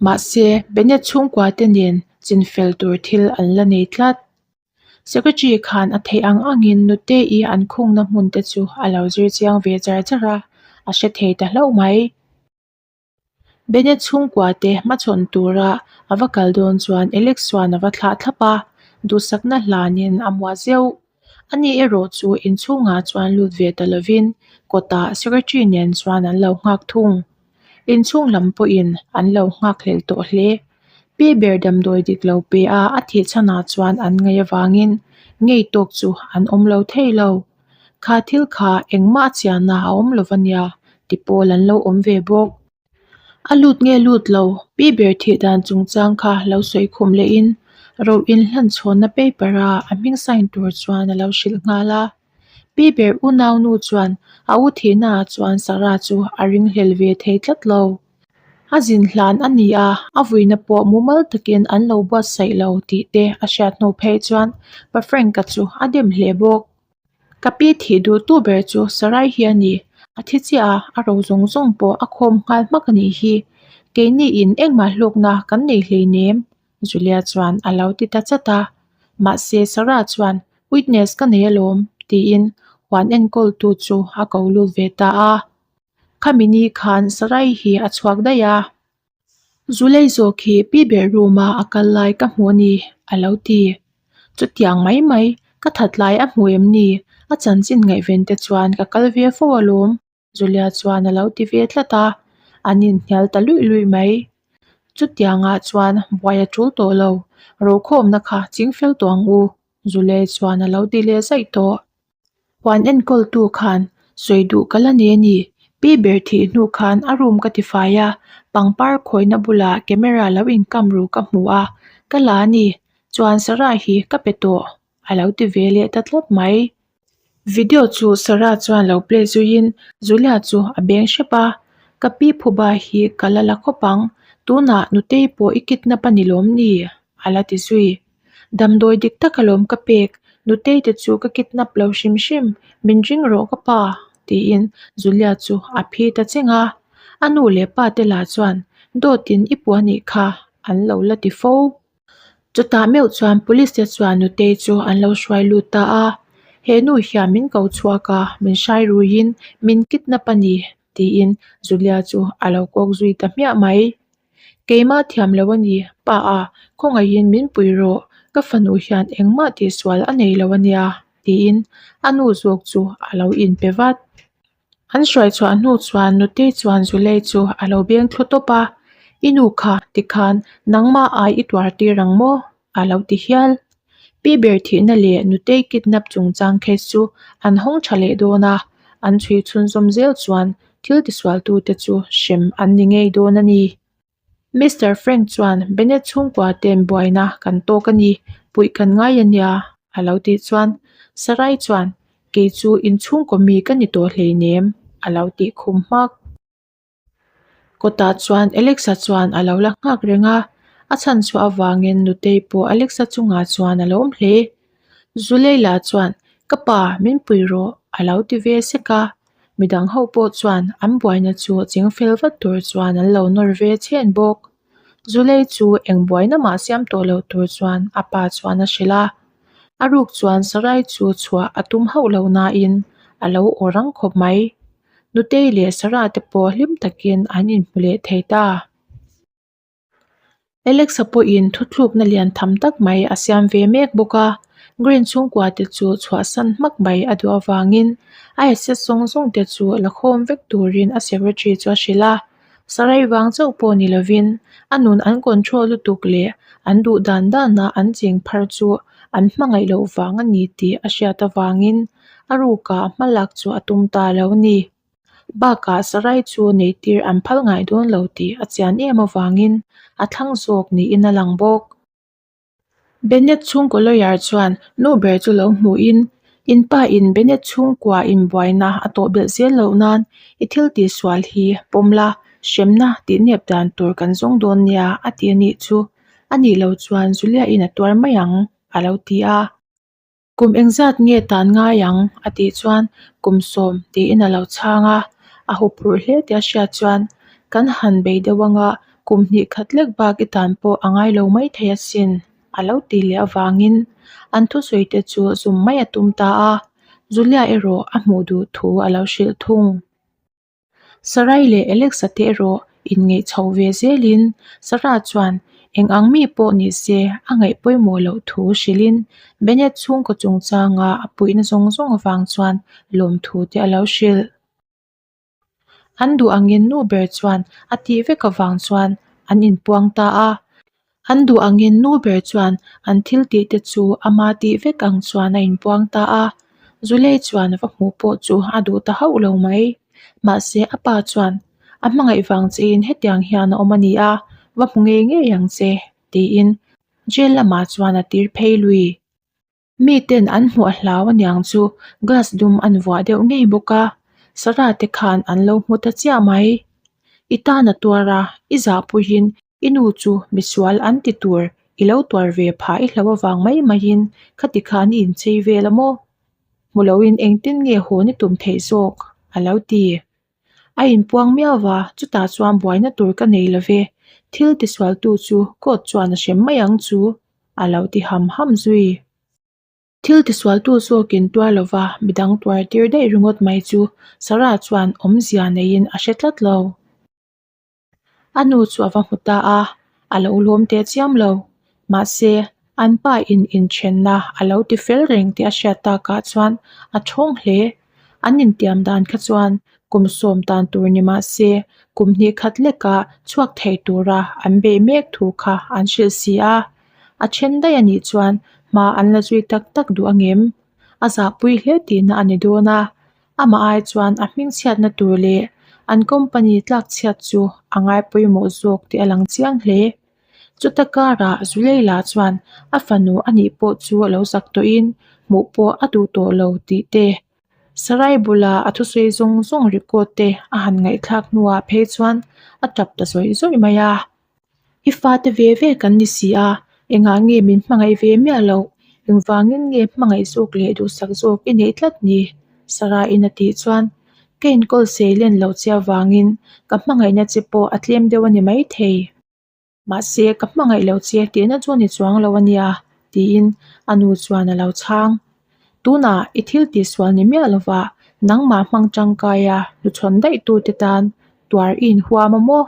Mahse, Bennett chhungkua te nen chinfel tur thil an la nei tlat. Secretary khan a theih ang angin Nute-i an khungna hmun te chu a lo zir chiang ve char char a, a hre thei ta hlauh mai. Bennett chhungkua te hmachhawn tura a va kal dawn chuan Alex chuan a va thlah thlap a, duhsakna hlanin a muah zeuh. Ani erawh chu inchhungah chuan lut ve ta lovin kawtah secretary nen chuan an lo nghak thung. Inchhung lam pawhin an lo nghak hlel tawh hle. Pi ber damdawi dik lo pe a a thih chhanah chuan an ngaih avangin ngei tawk chu an awm lo thei lo. Kha thil kha engmah chiahna a awm lo va nia ti pawl an lo awm ve bawk. A lut nge lut lo, pi ber thih dan chungchang kha lo sawi khum lehin ro inhlan chhawnna paper a a hming sign tur chuan a lo hrilh nghal a. Pi ber unau nu chuan a u thihnaah chuan Sarah chu a ringhlel ve thei tlat lo. A zin hlan a ni a, a vuina pawh mumal takin an lo buatsaih lo tih te a hriat hnu phei chuan Pa Frank-a chu a dem hle bawk. Ka pi thih duhtu ber chu Sarai hi a ni. A thi chiah a, a ro zawng zawng pawh a khawm nghal hmak a nih hi. Keini in engmah hlawkna kan nei hleinem, Julia chuan a lo ti ta chat a. Mahse Sarah chuan witness ka nei alawm tiin huan enkawltu chu a ko lut ve ta a. Khami ni khan Sarai hi a chhuak daih a. Zulei zawk hi pi ber room a a kal lai ka hmu a ni a lo ti. Chutiang mai mai ka that lai a hmu em ni? A chanchin ngaihven te chuan ka kal ve fo alawm Julia chuan a lo ti ve tlat a, an inhnial ta luih luih mai. Chutiangah chuan buai a tul tawh lo, rokhawmna kha chingfel tawh ang u Julia chuan a lo ti leh zaih tawh. Huan enkawltu khan sawi duh ka la nei a ni. Pi ber thih hnu khan a room ka tifai a, pangpar khawihna bulah camera lo inkam ru ka hmu a, ka la a ni. Chuan Sarah hi ka pe tawh a lo ti ve leh ta tlat mai. Video chu Sarah chuan lo play zuiin Julia chu a beng hrep a, Ka pi phuba hi ka la la khawp ang, tunah nutei pawh i kidnap a ni lawm ni? a la ti zui. Damdawi dik tak alawm ka pek, nutei te chu ka kidnap lo hrim hrim, min ring rawh ka pa tiin Julia chu a phi ta cheng a, a nu leh pa te lah chuan dawtin i puah anih kha an lo la ti fo. Chutah meuh chuan police te chuan nutei chu an lo hruai lut ta a, he nu hian min ko chhuak a, min hrai ruiin min kidnap a ni tiin Julia chu a lo kawk zui ta hmiah mai. Keimah thiam lo a ni, pa a, khawngaihin min pui rawh, ka fanu hian engmah tihsual a nei lo a nia, tiin a nu zawk chu a lo inpe vat. An hruai chhuah hnu chuan nutei chuan Zulei chu a lo beng thlu tawp a, I nu kha tikhan nangmah ai i tuar tir ang maw? a lo ti hial. Pi ber thihna leh nutei kidnap chungchang case chu an hawng tha leh dawn a, an chhui chhunzawm zel chuan thil tisualtute chu hrem an ni ngei dawn a ni. Mister Frank chuan Bennett chhungkua ten buaina kan tawk a ni, puih kan ngai a nia a lo tih chuan Sarai chuan kei chu inchhungkaw mi ka ni tawh hleinem a lo tih khum hmak. Kawtah chuan Alexa chuan a lo la nghak reng a, a chhan chhuah avangin Nutei pawh Alexa chungah chuan a lawm hle. Zuleila chuan Ka pa, min pui rawh a lo ti ve sek a, midang ho pawh chuan an buaina chu ching fel vat tur chuan an lo nawr ve chhen bawk. Zulei chu eng buaina mah siam tawh lo tur chuan a pa chuan a hrilh a, a ruk chuan Sarai chu chhuah a tum hauh lo nain a lo aw rang khawp mai. Nutei leh Sarah te pawh hlim takin an inhmu leh thei ta. Alexa pawhin thuthlukna lian tham tak mai a siam ve mek bawk a, Green chhungkua te chu chhuahsan hmak mai a duh avangin a asset zawng zawng te chu la khawm vek turin a secretary chu a hrilh a. Sarai vang chauh pawh ni lovin a nun an control lutuk leh an duh dan dana an cheng phar chu an hmangaih loh vang a ni tih a hriat avangin a rukah hmalak chu a tum ta lo a ni. Bakah Sarai chu neihtir an phal ngai dawn lo tih a chian em avangin a thlang zawk niin a lang bawk. Bennett chhungkaw lawyer chuan nu ber chu lo hmuhin, In pa in Bennett chhungkua inbuaina a tawh belh zel loh nan i thil tihsual hi pawm la, hremna tih nep dan tur kan zawng dawn nia a ti a nih chu. A nih loh chuan Julia in a tuar mai ang a lo ti a. Kum engzat nge tan ngai ang? a tih chuan kum sawm tiin a lo chhang a, a huphurh hle tih a hriat chuan kan han bei deuh anga kum hnih khat lek bak i tan pawh a ngai lo mai thei asin a lo tih leh avangin an thusawi te chu zum mai a tum ta a, Julia erawh a hmuh duh thu a lo hrilh thung. Sarai leh Alexa te erawh inngeih chho ve zelin Sarah chuan eng ang mi pawh ni se a ngaih pawimawh loh thu hrilhin Bennett chhungkaw chungchanga a puihna zawng zawng avang chuan lawmthu te a lo hrilh. An duh angin nu ber chuan a tih vek avang chuan an inpuang ta a. An duh angin nu ber chuan an thil tih te chu ama tih vek ang chuan a inpuang ta a, Zulei chuan va hmuh pawh chu a duh ta hauh lo mai. Mahse a pa chuan, A hmangaih vang chein hetiang hian a awm a ni a, va hmu ngei ngei ang che, tiin jail lamah chuan a tir phei lui. Miten an hmuh a hlau aniang chu glass dum an vuah deuh ngei bawk a, Sarah te khan an lo hmu ta chiah mai. I tan a tuar a, i zahpuiin i nu chu misual an ti tur i lo tuar ve phah i hlo avang mai maiin khati khan i inchei vel a maw? Hmu loin engtin nge haw ni tum theih zawk? a lo ti. A inpuang miau va, chutah chuan buaina tur ka nei lo ve, thil tisualtu chu court chuan a hrem mai ang chu, a lo ti ham ham zui. Thil tisualtu zawkin tuar lova midang tuar tir daih ringawt mai chu Sarah chuan awmzia neiin a hre tlat lo. A nu chu a va hmu ta a, a lo lawm teh chiam lo. Mahse, an pa in inthenna a lo ti fel reng tih a hriat takah chuan a thawng hle. An intiam dan kha chuan kum sawm tan tur ni mah se, kum hnih khat lekah chhuak thei tura an beih mek thu kha an hrilh si a. A then daih a nih chuan hma an la zui tak tak duh angem? A zahpui hle tihna a ni dawn a. Amah ai chuan a hmingchhiatna tur leh an company tlakchhiat chu a ngai pawimawh zawk tih a lang chiang hle. Chuta karah Zuleila chuan a fanu a nih pawh chu a lo zak tawhin hmuh pawh a duh tawh lo tih te, Sarai bula a thusawi zawng zawng record te a han ngaihthlak hnuah phei chuan a tap ta zawih zawih mai a. I fate ve ve kan ni si a, engah nge min hmangaih ve miah loh? Engvangin nge hmangaih zawk leh duhsak zawk i neih tlat ni? Sarah-in a tih chuan, Ka inkawl sei len loh che avangin ka hmangaihna che pawh a tlem deuh a ni maithei. Mahse, ka hmangaih loh che tihna chu a ni chuang lo a nia, tiin a nu chuan a lo chhang. Tunah i thil tihsual ni miah lova nangmah hmang tangkaia hnuchhawn daih tute tan tuar i inhuam a maw?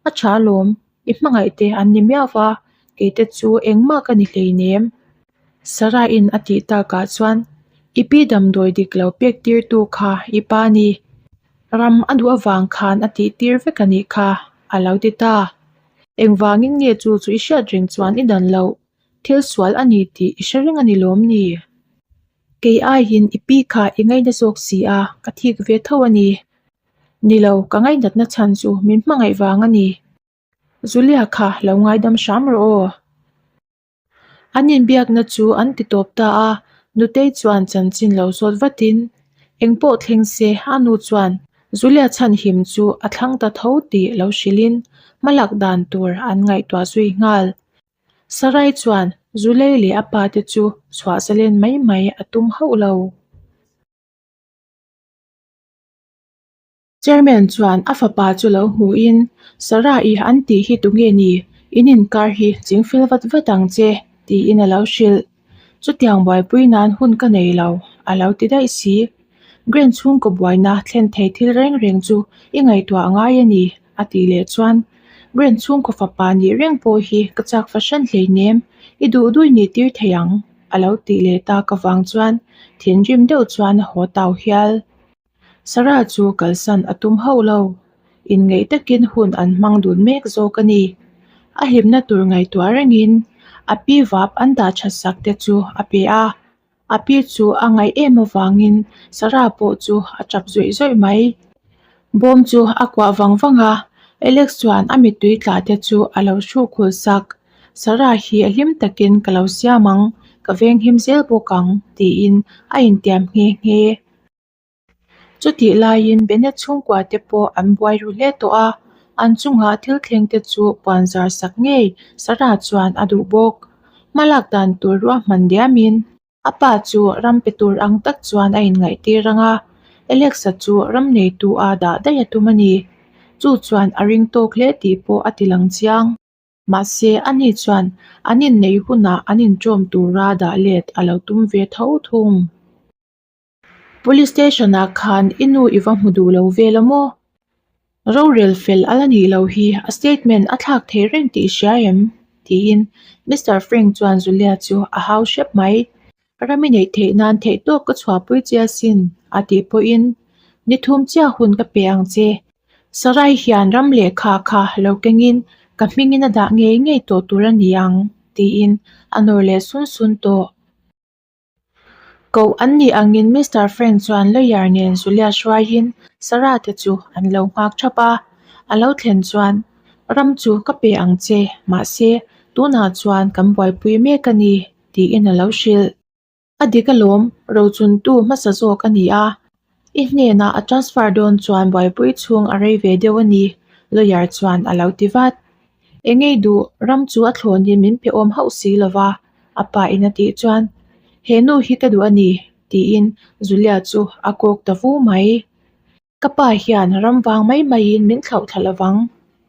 A tha alawm, i hmangaih te an ni miau va, kei te chu engmah ka ni hleinem. Sarah-in a tih takah chuan i pi damdawi dik lo pek tirtu kha i pa ni. Ram a duh avang khan a tih tir vek a nih kha, a lo ti ta. Engvangin nge chu chu i hriat reng chuan i dan loh? Thil sual a ni tih i hre reng a ni lawm ni? Kei aiin i pi kha i ngaina zawk si a, ka thik ve tho a ni. Ni lo, ka ngainatna chhan chu min hmangaih vang a ni. Julia kha lo ngaidam hram rawh aw. An inbiakna chu an ti tawp ta a, Nutei chuan chanchin lo zawt vatin, Engpawh thleng se, a nu chuan Julia chhanhim chu a thlang ta tho tih lo hrilhin hmalak dan tur an ngaihtuah zui nghal. Sarai chuan Julei leh a pa te chu chhuah zalen mai mai a tum hauh lo. Chairman chuan a fapa chu lo hmuhin, Sarah-i an tih hi tunge ni? In inkar hi chingfel vat vat ang che, tiin a lo hrilh. Chutiang buaipui nan hun ka nei lo, a lo ti daih si. Grant chhungkaw buaina thlen thei thil reng reng chu i ngaihtuah ngai a ni, a tih leh chuan. Brent chhungkaw fapa nih reng pawh hi ka chak fahran hleinem, i duh dui nih tir thei ang, a lo tih leh tak avang chuan thinrim deuh chuan a haw tau hial. Sarah chu kalsan a tum hauh lo, inngeih takin hun an hmang dun mek zawk a ni. A hlimna tur ngaihtuah rengin a pi vap an dah that sak te chu a pe a, a pi chu a ngaih em avangin Sarah pawh chu a tap zawih zawih mai. Bawm chu a kuah vang vang a, Alex chuan a mittui tla te chu a lo hruk khul sak. Sarah hi a hlim takin ka lo siam ang, ka venghim zel bawk ang tiin a intiam nghe nghe. Chutih laiin Bennett chhungkua te pawh an buai ru hle tawh a, an chungah thil thleng te chu puan zar sak ngei Sarah chuan a duh bawk. Hmalak dan tur ruahman diamin a pa chu ram pe tur ang tak chuan a inngaihtir ang a, Alexa chu ram neitu a dah daih a tum a ni. Chu chuan a ring tawk hle tih pawh a ti lang chiang. Mahse, ani chuan an inneih hunah an inṭawm tura dah let a lo tum ve tho thung. Police station ah khan i nu i va hmu duh lo vel a maw? Rorel fel a la nih loh hi a statement a thlak thei reng tih i hria em? tiin Mister Frank chuan Julia chu a hau hrep mai. Ram i neih theih nan theihtawp ka chhuahpui che asin a tih pawhin ni thum chiah hun ka pe ang che. Sarai hian ram lehkha kha lo kengin ka hmingin a dah ngei ngei tawh tur a ni ang tiin a nawr leh sun sun tawh. Koh an nih angin Mister Frank chuan lawyer nen Julia hruaiin Sarah te chu an lo nghak thap a. A lo thlen chuan, Ram chu ka pe ang che, mahse tunah chuan kan buaipui mek a ni, tiin a lo hrilh. A dik alawm, rochuntu hmasa zawk a ni a. I hnenah a transfer dawn chuan buaipui chhung a rei ve deuh a ni, lawyer chuan a lo ti vat. Engei duh, ram chu a thlawnin min pe awm hauh si lo va, a pa in a tih chuan, He nu hi ka duh a ni, tiin Julia chu a kawk ta vu mai. Ka pa hian ram vang mai maiin min thlauh thla lo vang,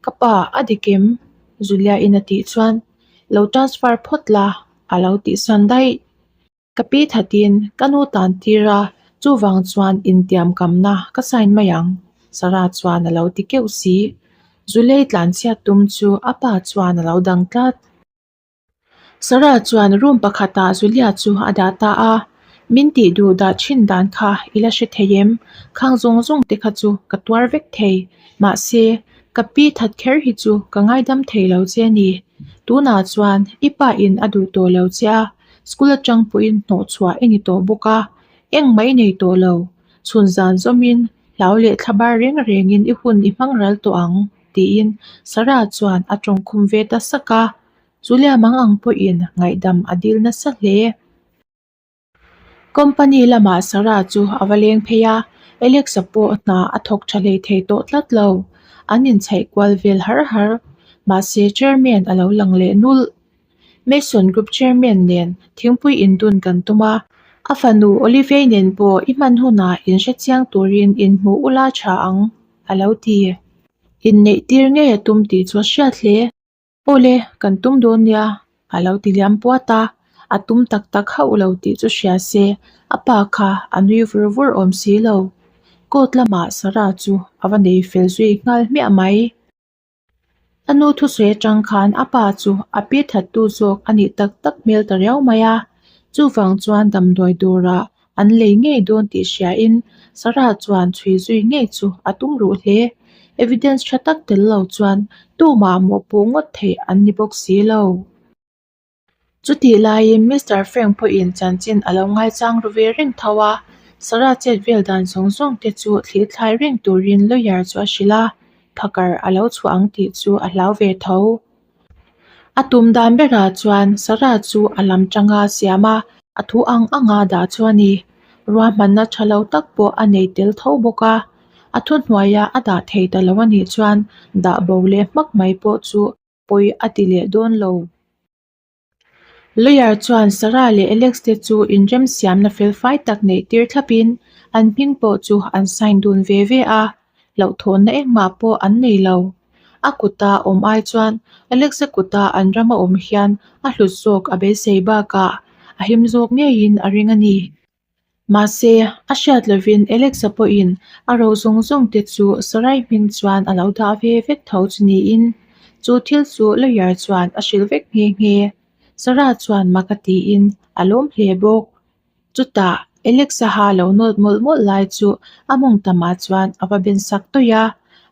ka pa a dik em? Julia in a tih chuan, Lo transfer phawt la, a lo tih sawn daih. Ka pi thatin ka nu tan tir a, chuvang chuan intiam kamna ka sign mai ang, Sarah chuan a lo ti keuh si. Zulei tlanchhiat tum chu a pa chuan a lo dang tlat. Sarah chuan room pakhatah Zulia chu a dah ta a, Min tih duh dah thin dan kha i la hre thei em? Khang zawng zawng te kha chu ka tuar vek thei. Mahse, ka pi that kher hi chu ka ngaidam thei lo che a ni. Tunah chuan i pa in a duh tawh lo che a, School atang pawhin hnawhchhuah i ni tawh bawk a, engmah i nei tawh lo. Chhun zan zawmin hlau leh thlabar reng rengin i hun i hmang ral tawh ang, tiin Sarah chuan a tawngkhum ve ta sak a. Julia mang ang pawhin ngaihdam a dil nasa hle. Company lamah Sarah chu a va leng phei a, Alex-a pawh hna a thawk tha hlei thei tawh tlat lo. An inchhaih kual vel har har. Mahse chairman a lo lang leh nulh. Mason Group Chairman nen thingpui indun kan tum a, a fanu Olivia nen pawh i hman hunah inhre chiang turin inhmuh ula tha ang, a lo ti. Inneih tir ngei a tum tih chu a hriat hle. Awle, kan tum dawn nia, a lo ti liam puat a, a tum tak tak hauh lo tih chu hria se, a pa kha a nui vur vur awm si lo. Court lamah Sarah chu a va nei fel zui nghal hmiah mai. A nu thusawi atang khan a pa chu a pi thattu zawk a nih tak tak hmel ta riau mai a, chuvang chuan damdawi dawrah an lei ngei dawn tih hriain Sarah chuan chhui zui ngei chu a tum ruh hle. Evidence tha tak tel lo chuan tumah mawhpuh ngawt theih an ni bawk si lo. Chutih laiin Mister Frank pawhin chanchin a lo ngaichang ru ve reng tho a, Sarah chet vel dan zawng zawng te chu thlir thlai reng turin lawyer chu a hrilh a, phakar a lo chhuah ang tih chu a hlau ve tho. A tum dan berah chuan Sarah chu a lam tanga siam a, a thu ang anga dah chu a ni. Ruahmanna tha lo tak pawh a nei tel tho bawk a, a thuhnuaia a dah thei ta lo a nih chuan dah bo leh hmak mai pawh chu pawi a ti leh dawn lo. Lawyer chuan Sarah leh Alex te chu inremsiamna felfai tak neih tir thlapin an hming pawh chu an sign dun ve ve a, hlauhthawnna engmah pawh an nei lo. A kuta awm ai chuan Alex-a kuta an rama awm hian a hlut zawk a beisei bakah a him zawk ngeiin a ring a ni. Mahse, a hriat lovin Alexa pawhin a ro zawng zawng te chu Sarai hming chuan a lo dah ve vek tho chu niin. Chu thil chu lawyer chuan a hrilh vek nghe nghe. Sarah chuan mak a tiin a lawm hle bawk. Chutah Alexa ha lo nawt mawlh mawlh lai chu a mawng tamah chuan a va ben sak tawih a,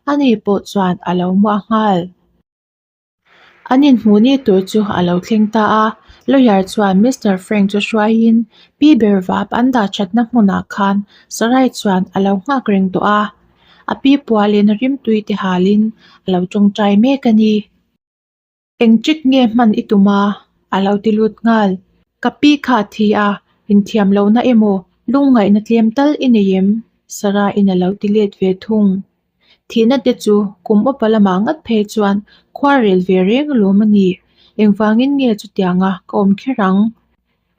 ani pawh chuan a lo muah nghal. An inhmuh ni tur chu a lo thleng ta a, lawyer chuan Mister Frank chu hruaiin Pi Bervap an dah thatna hmunah khan Sarai chuan a lo nghak reng tawh a, a pi pualin rimtui te halin a lo tawngtai mek a ni. Eng trick nge hman i tum a? A lo ti lut nghal. Ka pi kha a thi a, inthiam lohna emaw lungngaihna tlem tal i nei em? Sarah in a lo ti let ve thung. Thihna te chu kum upa lamah ngat phei chuan khua rel ve reng alawm a ni. Engvangin nge chutianga ka awm kher ang?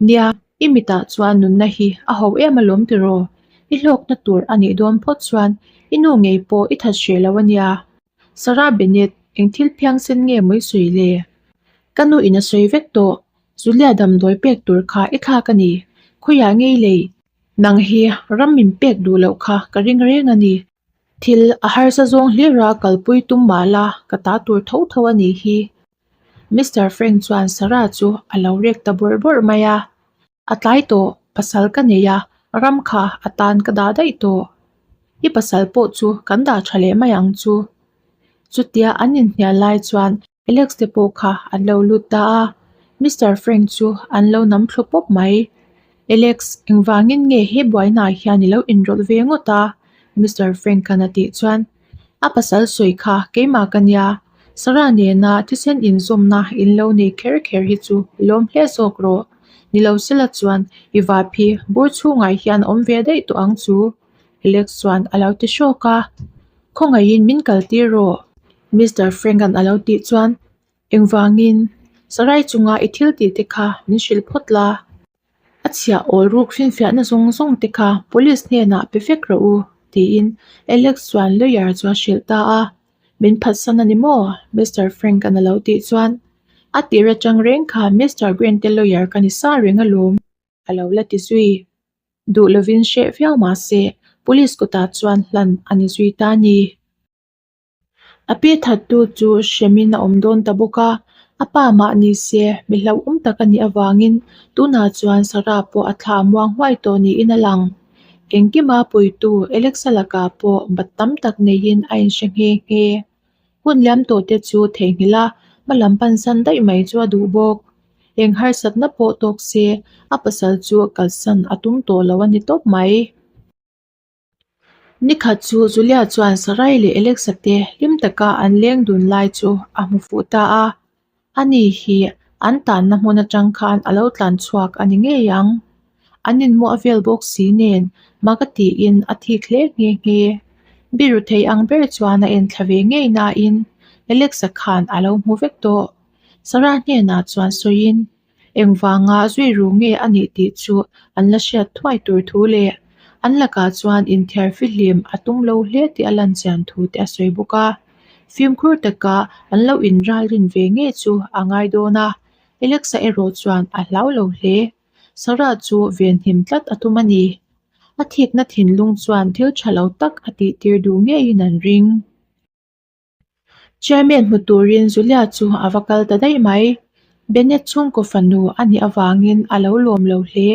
Nia, i mitah chuan nunna hi a ho em alawm tiraw? I hlawkna tur a nih dawn phawt chuan i nu ngei pawh i that hreh lo a nia. Sarah Bennett, eng thil phiangsen nge maw i sawi le? Ka nu in a sawi vek tawh, Julia damdawi pek tur kha i thlak a ni. Khawiah ngei lei? Nang hi ram min pek duh loh kha ka ring reng a ni. Thil a harsa zawng hlira kalpui tum mah la ka ta tur tho tho a nih hi. Mister Frank chuan Sarah chu a lo rek ta bawrh bawrh mai a. A tlai tawh, pasal ka nei a, ram kha a tan ka dah daih tawh. I pasal pawh chu kan dah tha leh mai ang chu. Chutia an inhnial lai chuan Alex te pawh kha an lo lut ta a, Mister Frank chu an lo nam thlu pawp mai. Alex, engvangin nge he buainaah hian i lo inrawlh ve ngawt a? Mister Frank khan a tih chuan, A pasal sawi kha keimah ka nia, Sarah nena thisen inzawmna in lo nei kher kher hi chu lawm hle zawk rawh. Ni lo sela chuan i vap hi bur chhungah hian awm ve daih tawh ang chu, Alex chuan a lo ti hrawk a. Khawngaihin min kal tir rawh, Mister Frank-a'n a lo tih chuan, Engvangin? Sarai chunga i thil tih te kha min hrilh phawt la. A chhiah awl ruk finfiahna zawng zawng te kha police hnenah pe vek rawh u, tiin Alex chuan lawyer chu a hrilh ta a. Min phatsan a ni maw? Mister Frank-a'n a lo tih chuan, A tir atang reng kha Mister Green te lawyer ka ni sa reng alawm, a lo la ti zui. Duh lovin hreh viau mah se, police kutah chuan hlan a ni zui ta a ni. A pi thattu chu hremin a awm dawn ta bawk a, a pa mah ni se mi hlauhawm tak a nih avangin tunah chuan Sarah pawh a thla muang huai tawh niin a lang. Engkima puitu Alexa lakah pawh bat tam tak neiin a inhre nghe nghe. Hun liam tawh te chu theihnghilh a, hma lam pansan daih mai chu a duh bawk. Eng harsatna pawh tawk se a pasal chu kalsan a tum tawh lo a ni tawp mai. Nikhat chu Julia chuan Sarai leh Alexa te hlim taka an leng dun lai chu a hmu fuh ta a, ani hi an tanna hmun atang khan a lo tlan chhuak a ni ngei ang. An inmuah vel bawk si nen mak a tiin a thik hle nghe nghe. Biru thei ang ber chuan a enthla ve ngei nain Alexa khan a lo hmu vek tawh. Sarah hnenah chuan sawiin Engvanga zui ru nge a nih tih chu an la hriat thuai tur thu leh an lakah chuan inthiar fihlim a tum lo hle tih a lan chian thu te a sawi bawk a. Fimkhur taka an lo inralrin ve nge chu a ngai dawn a, Alexa erawh chuan a hlau lo hle. Sarah chu venhim tlat a tum a ni. A thikna thinlung chuan thil tha lo tak a tihtir duh ngeiin an ring. Chairman hmu turin Julia chu a va kal ta daih mai. Bennett chhungkaw fanu a nih avangin a lo lawm lo hle.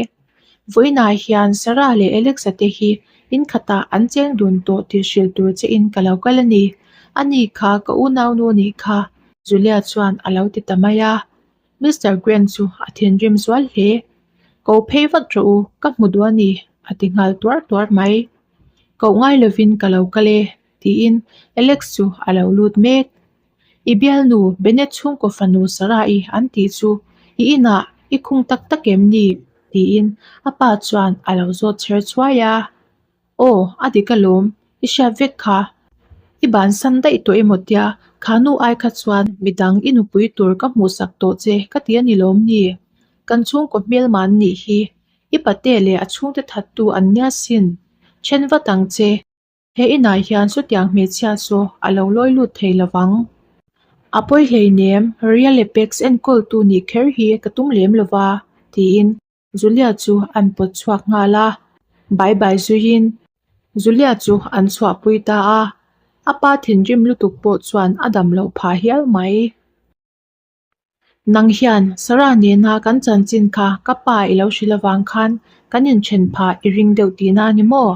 Vawiinah hian Sarah leh Alexa te hi in khatah an cheng dun tawh tih hrilh tur che in ka lo kal a ni. Ani kha ka unaunu nih kha, Julia chuan a lo ti ta mai a. Mister Grant chu a thinrim zual hle. Ko phei vat rawh u, ka hmu duh a ni, a ti nghal tuar tuar mai. Koh ngai lovin ka lo kal e. Tiin Alex chu a lo lut mek. I bialnu Bennett chhungkaw fanu Sarah-i an tih chu i inah i khung tak tak em ni? Tiin a pa chuan a lo zawt chher chhuai a. Aw, a dik alawm, i hriat vek kha. I bansan daih tawh emaw tia kha nu ai kha chuan midang i nupui tur ka hmuhsak tawh che ka ti a ni lawm ni? Kan chhungkaw hmelma an nih hi. I pate leh a chhungte thattu an nia sin. Then vat ang che. He inah hian chutiang hmeichhia chu a lo lawi lut thei lo vang. A pawi hleinem, Real Apex enkawltu nih kher hi ka tum lem lo va, tiin Julia chu an pawt chhuak nghal a. Bai bai zuiin Julia chu an chhuahpui ta a. A pa thinrim lutuk pawh chuan a dam loh phah hial mai. Nang hian Sarah nena kan chanchin kha ka pa i lo hrilh avang khan kan inthen phah i ring deuh tihna a ni maw?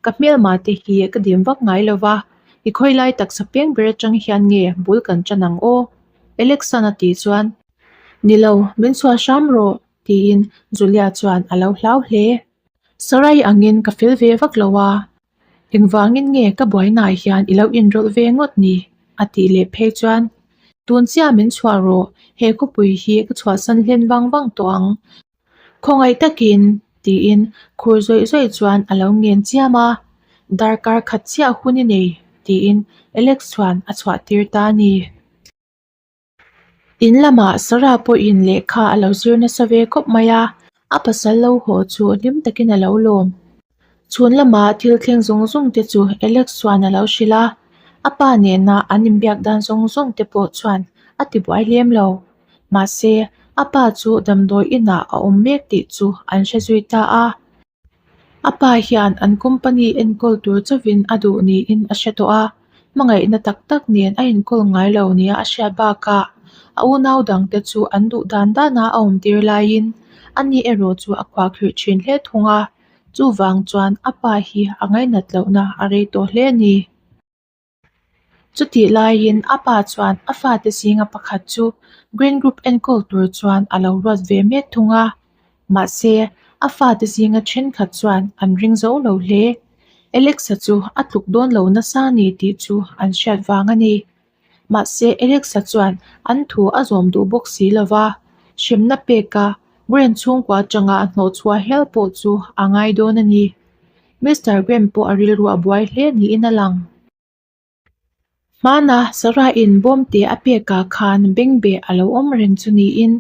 Ka hmelma te hi ka dim vak ngai lo va, i khawilai taksa peng ber atang hian nge bul kan tan ang aw? Alexan a tih chuan, Ni lo, min chhuah hram rawh, tiin Julia chuan a lo hlau hle. Sarai angin ka fel ve vak lo a, Engvangin nge ka buainaah hian i lo inrawlh ve ngawt ni? a tih leh phei chuan, Tun chiah min chhuah rawh, he khawpui hi ka chhuahsan hlen vang vang tawh ang. Khawngaih takin, tiin khur zawih zawih chuan a lo ngen chiam a, Darkar khat chiah hun i nei, tiin Alex chuan a chhuah tir ta a ni. In lamah Sarah pawhin lehkha a lo zir nasa ve khawp mai a, a pasal lo haw chu hlim takin a lo lawm. Chhun lama thil thleng zawng zawng te chu Alex chuan a lo hrilh a, a pa nena an inbiak dan zawng zawng te pawh chuan a tibuai lem lo. Mahse, a pa chu damdawi inah a awm mek tih chu an hre zui ta a. A pa hian an company enkawl tur chauhin a duh niin a hre tawh a, hmangaihna tak tak nen a inkawl ngai lo nia a hriat bakah a unau dangte chu an duh dan dana a awm tir laiin ani erawh chu a khuahkhirh thin hle thung a, chuvang chuan a pa hi a ngainat lohna a rei tawh hle a ni. Chutih laiin a pa chuan a fate zinga pakhat chu Green Group enkawl tur chuan a lo ruat ve mek thung a, mahse a fate zinga thenkhat chuan an ring zo lo hle. Alexa chu a tluk dawn lo nasa a ni tih chu an hriat vang a ni. Mahse Alexa chuan an thu a zawm duh bawk si lo va, hremna peka Green chhungkua atanga hnawhchhuah hial pawh chu a ngai dawn a ni. Mister Graham pawh a rilru a buai hle niin a lang. Hmana Sarah-in bawmte a pekah khan bengbeh a lo awm reng chu niin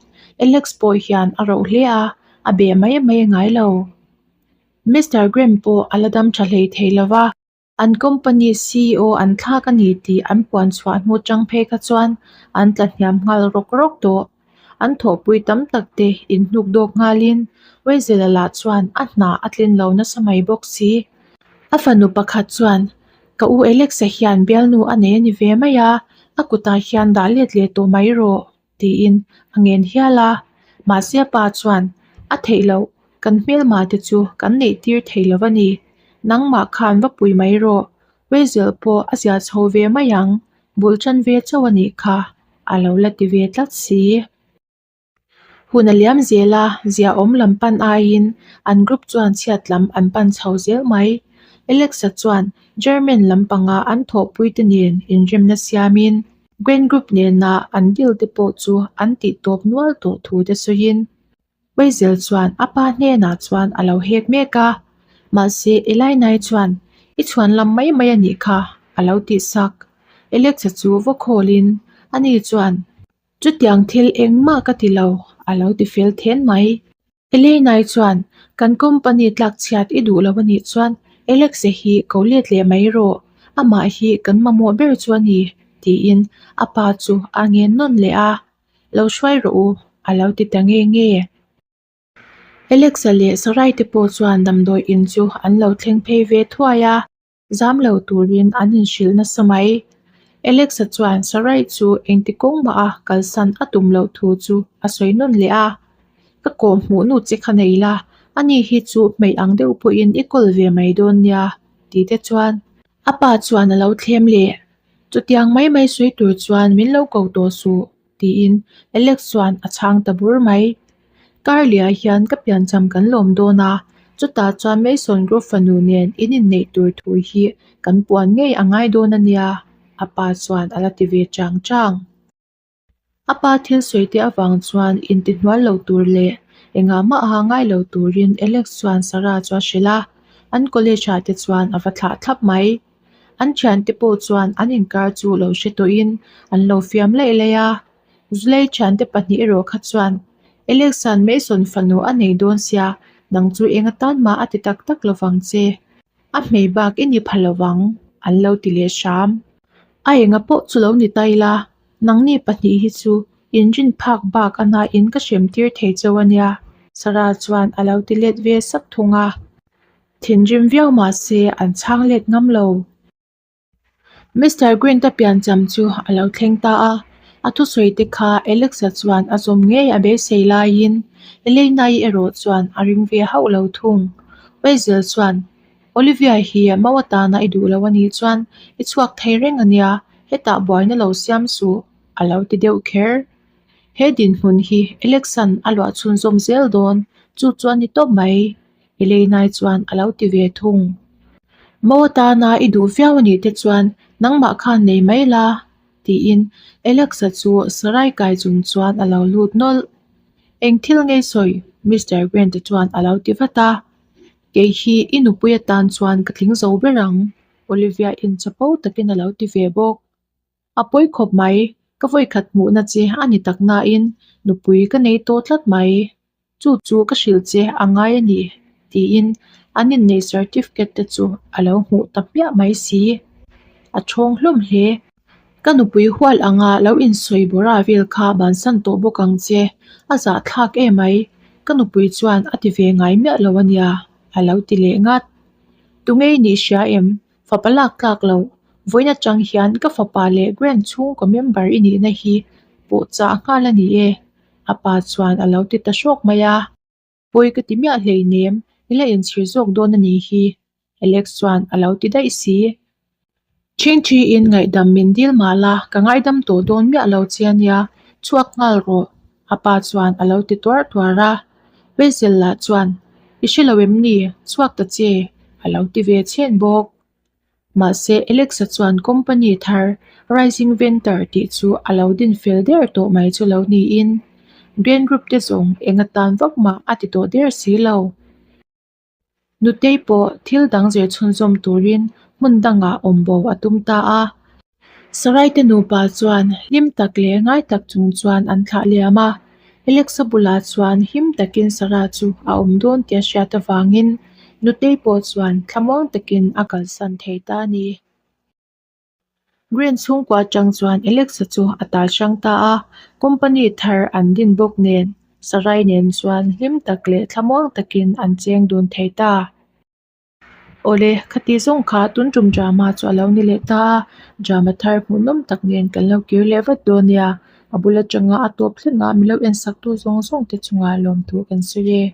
Alex pawh hian a roh hle a, a beh mai mai ngai lo. Mister Graham pawh a la dam tha hlei thei lo va. An company CEO an thlak a ni tih an puan chhuah hnu chang phei kha chuan an tla hniam nghal rawk rawk tawh. An thawhpui tam tak te inhnuk dawk nghalin Weizela lah chuan a hna a tlin lo nasa mai bawk si. A fanu pakhat chuan, Ka u Alexa hian bialnu a nei a ni ve mai a, a kutah hian dah let leh tawh mai rawh, tiin a ngen hial a. Mahse a pa chuan, A theih loh, kan hmelma te chu kan neih tir thei lo a ni. Nangmah khan va pui mai rawh, Weizela pawh a zia chho ve mai ang, bul tan ve chauh a nih kha, a lo la ti ve tlat si. Hun a liam zel a, ziahawm lam pan aiin an group chuan chhiat lam an pan chho zel mai. Alexa chuan German lampanga an thawhpuite nen inremna siamin Grand Group nena an deal te pawh chu an tih tawp nual tawh thu te sawiin Weisel chuan a pa hnenah chuan a lo hek mek a, mahse Elainai chuan i chhuan lam mai mai a nih kha a lo tih sak. Alexa chu va khawlin ani chuan chutiang thil engmah ka ti lo a lo ti fel then mai. Elainai chuan kan company tlak chhiat i duh lo a nih chuan Alexa hi ko let leh mai rawh, amah hi kan mamawh ber chu a ni tiin a pa chu a ngen nawn leh a. Lo hruai rawh u, a lo ti ta nge nge. Alexa leh Sarai te pawh chuan damdawi in chu an lo thleng phei ve thuai a, zam lo turin an inhrilh nasa mai. Alexa chuan Sarai chu engti kawng mah a kalsan a tum loh thu chu a sawi nawn leh a, Ka kawh hmuh nu che kha nei la, ani hi chu hmei ang deuh pawhin i kawl ve mai dawn nia, ti te chuan a pa chuan a lo thlem leh. Chutiang mai mai sawi tur chuan min lo ko tawh suh, tiin Alex chuan a chhang ta bur mai. Karlia hian ka piancham kan lawm dawn a, chutah chuan Mason Group fanu nen in inneih tur thu hi kan puan ngei a ngai dawn a nia, a pa chuan a la ti ve chang chang. A pa thil sawi te avang chuan intihnual lo tur leh engah mah a ngai lo turin Alex chuan Sarah chu a hrilh a, an college ah te chuan a va thlah thlap mai. An thiante pawh chuan an inkar chu lo hre tawhin an lo fiam laih laih a, Zulei thiante pahnih erawh kha chuan Alex-a'n Mason fanu a nei dawn sia, nang chu eng atan mah a ti tak tak lovang che. A hmei bak i ni pha lovang, an lo ti leh hram. A enga pawh chu lo ni ta ila, Nangni pahnih hi chu inrin phak bak a hnain ka hrem tir thei chauh a nia, Sarah chuan a lo ti let ve sak thung a. Thinrim viau mah se an chhang let ngam lo. Mister Grant-a piancham chu a lo thleng ta a, a thusawi te kha Alex-a chuan a zawm ngei a beisei laiin Elena-i erawh chuan a ring ve hauh lo thung. Weasel chuan, Olivia hi mau atana i duh lo a nih chuan i chhuak thei reng a nia, hetah buaina lo siam suh, a lo ti deuh kher. He dinhmun hi Alex-a'n a luah chhunzawm zel dawn, chu chuan ni tawp mai. Elena-i chuan a lo ti ve thung. Mo atana i duh viau a nih te chuan nangmah khan nei mai la, tiin Alex-a chu sarai kai chung chuan a lo lut nawlh. Eng thil ngei sawi? Mister Grant-a chuan a lo ti vat a. Kei hi i nupui atan chuan ka tling zo ber ang, Olivia-in chapo takin a lo ti ve bawk. A pawi khawp mai, ka vawikhat hmuhna che a ni tak nain nupui ka nei tawh tlat mai. Chu chu ka hrilh che a ngai a ni, tiin an inneih certificate te chu a lo hmuh ta hmiah mai si. A thawng hlawm hle. Ka nupui hual anga lo insawi bawrah vel kha bansan tawh bawk ang che, a zahthlak em mai, ka nupui chuan a ti ve ngai miah lo a nia, a lo ti leh ngat. Tunge i nih hria em? Fapa lak tlak loh, vawiin atang hian ka fapa leh Grand chhungkaw member i nihna hi pawh chah nghal a ni e, a pa chuan a lo ti ta hrawk mai a. Pawi ka ti miah hleinem, i la inchhir zawk dawn a nih hi, Alex chuan a lo ti daih si. Ṭhingṭhiin ngaihdam min dil mah la, ka ngaidam tawh dawn miah lo che a nia, chhuak nghal rawh, a pa chuan a lo ti tuar tuar a. Basil lah chuan, I hre lo em ni? Chhuak ta che, a lo ti ve chhen bawk. Mahse, Alexa chuan company thar Rising Venture tih chu a lo din fel der tawh mai chu lo niin, Green Group te zawng eng atan vak mah a ti tawh der si lo. Nutei pawh thil dang zir chhunzawm turin hmun dangah awm bo a tum ta a. Saraite nupa chuan hlim tak leh ngai tak chung chuan an thlah liam a. Alexa bulah chuan him takin Sarah chu a awm dawn tih a hriat avangin Nutei pawh chuan thlamuang takin a kalsan thei ta a ni. Green chhungkua atang chuan Alexa chu a tal hrang ta a, company thar an din bawk nen Sarai nen chuan hlim tak leh thlamuang takin an cheng dun thei ta. Awle, khati zawng kha tun tum drama chu a lo ni leh ta a, drama thar hmuhnawm tak nen kan lo kir leh vat dawn nia, a bul atanga a tawp thlengah min lo en sak tu zawng zawng te chungah lawmthu kan sawi e.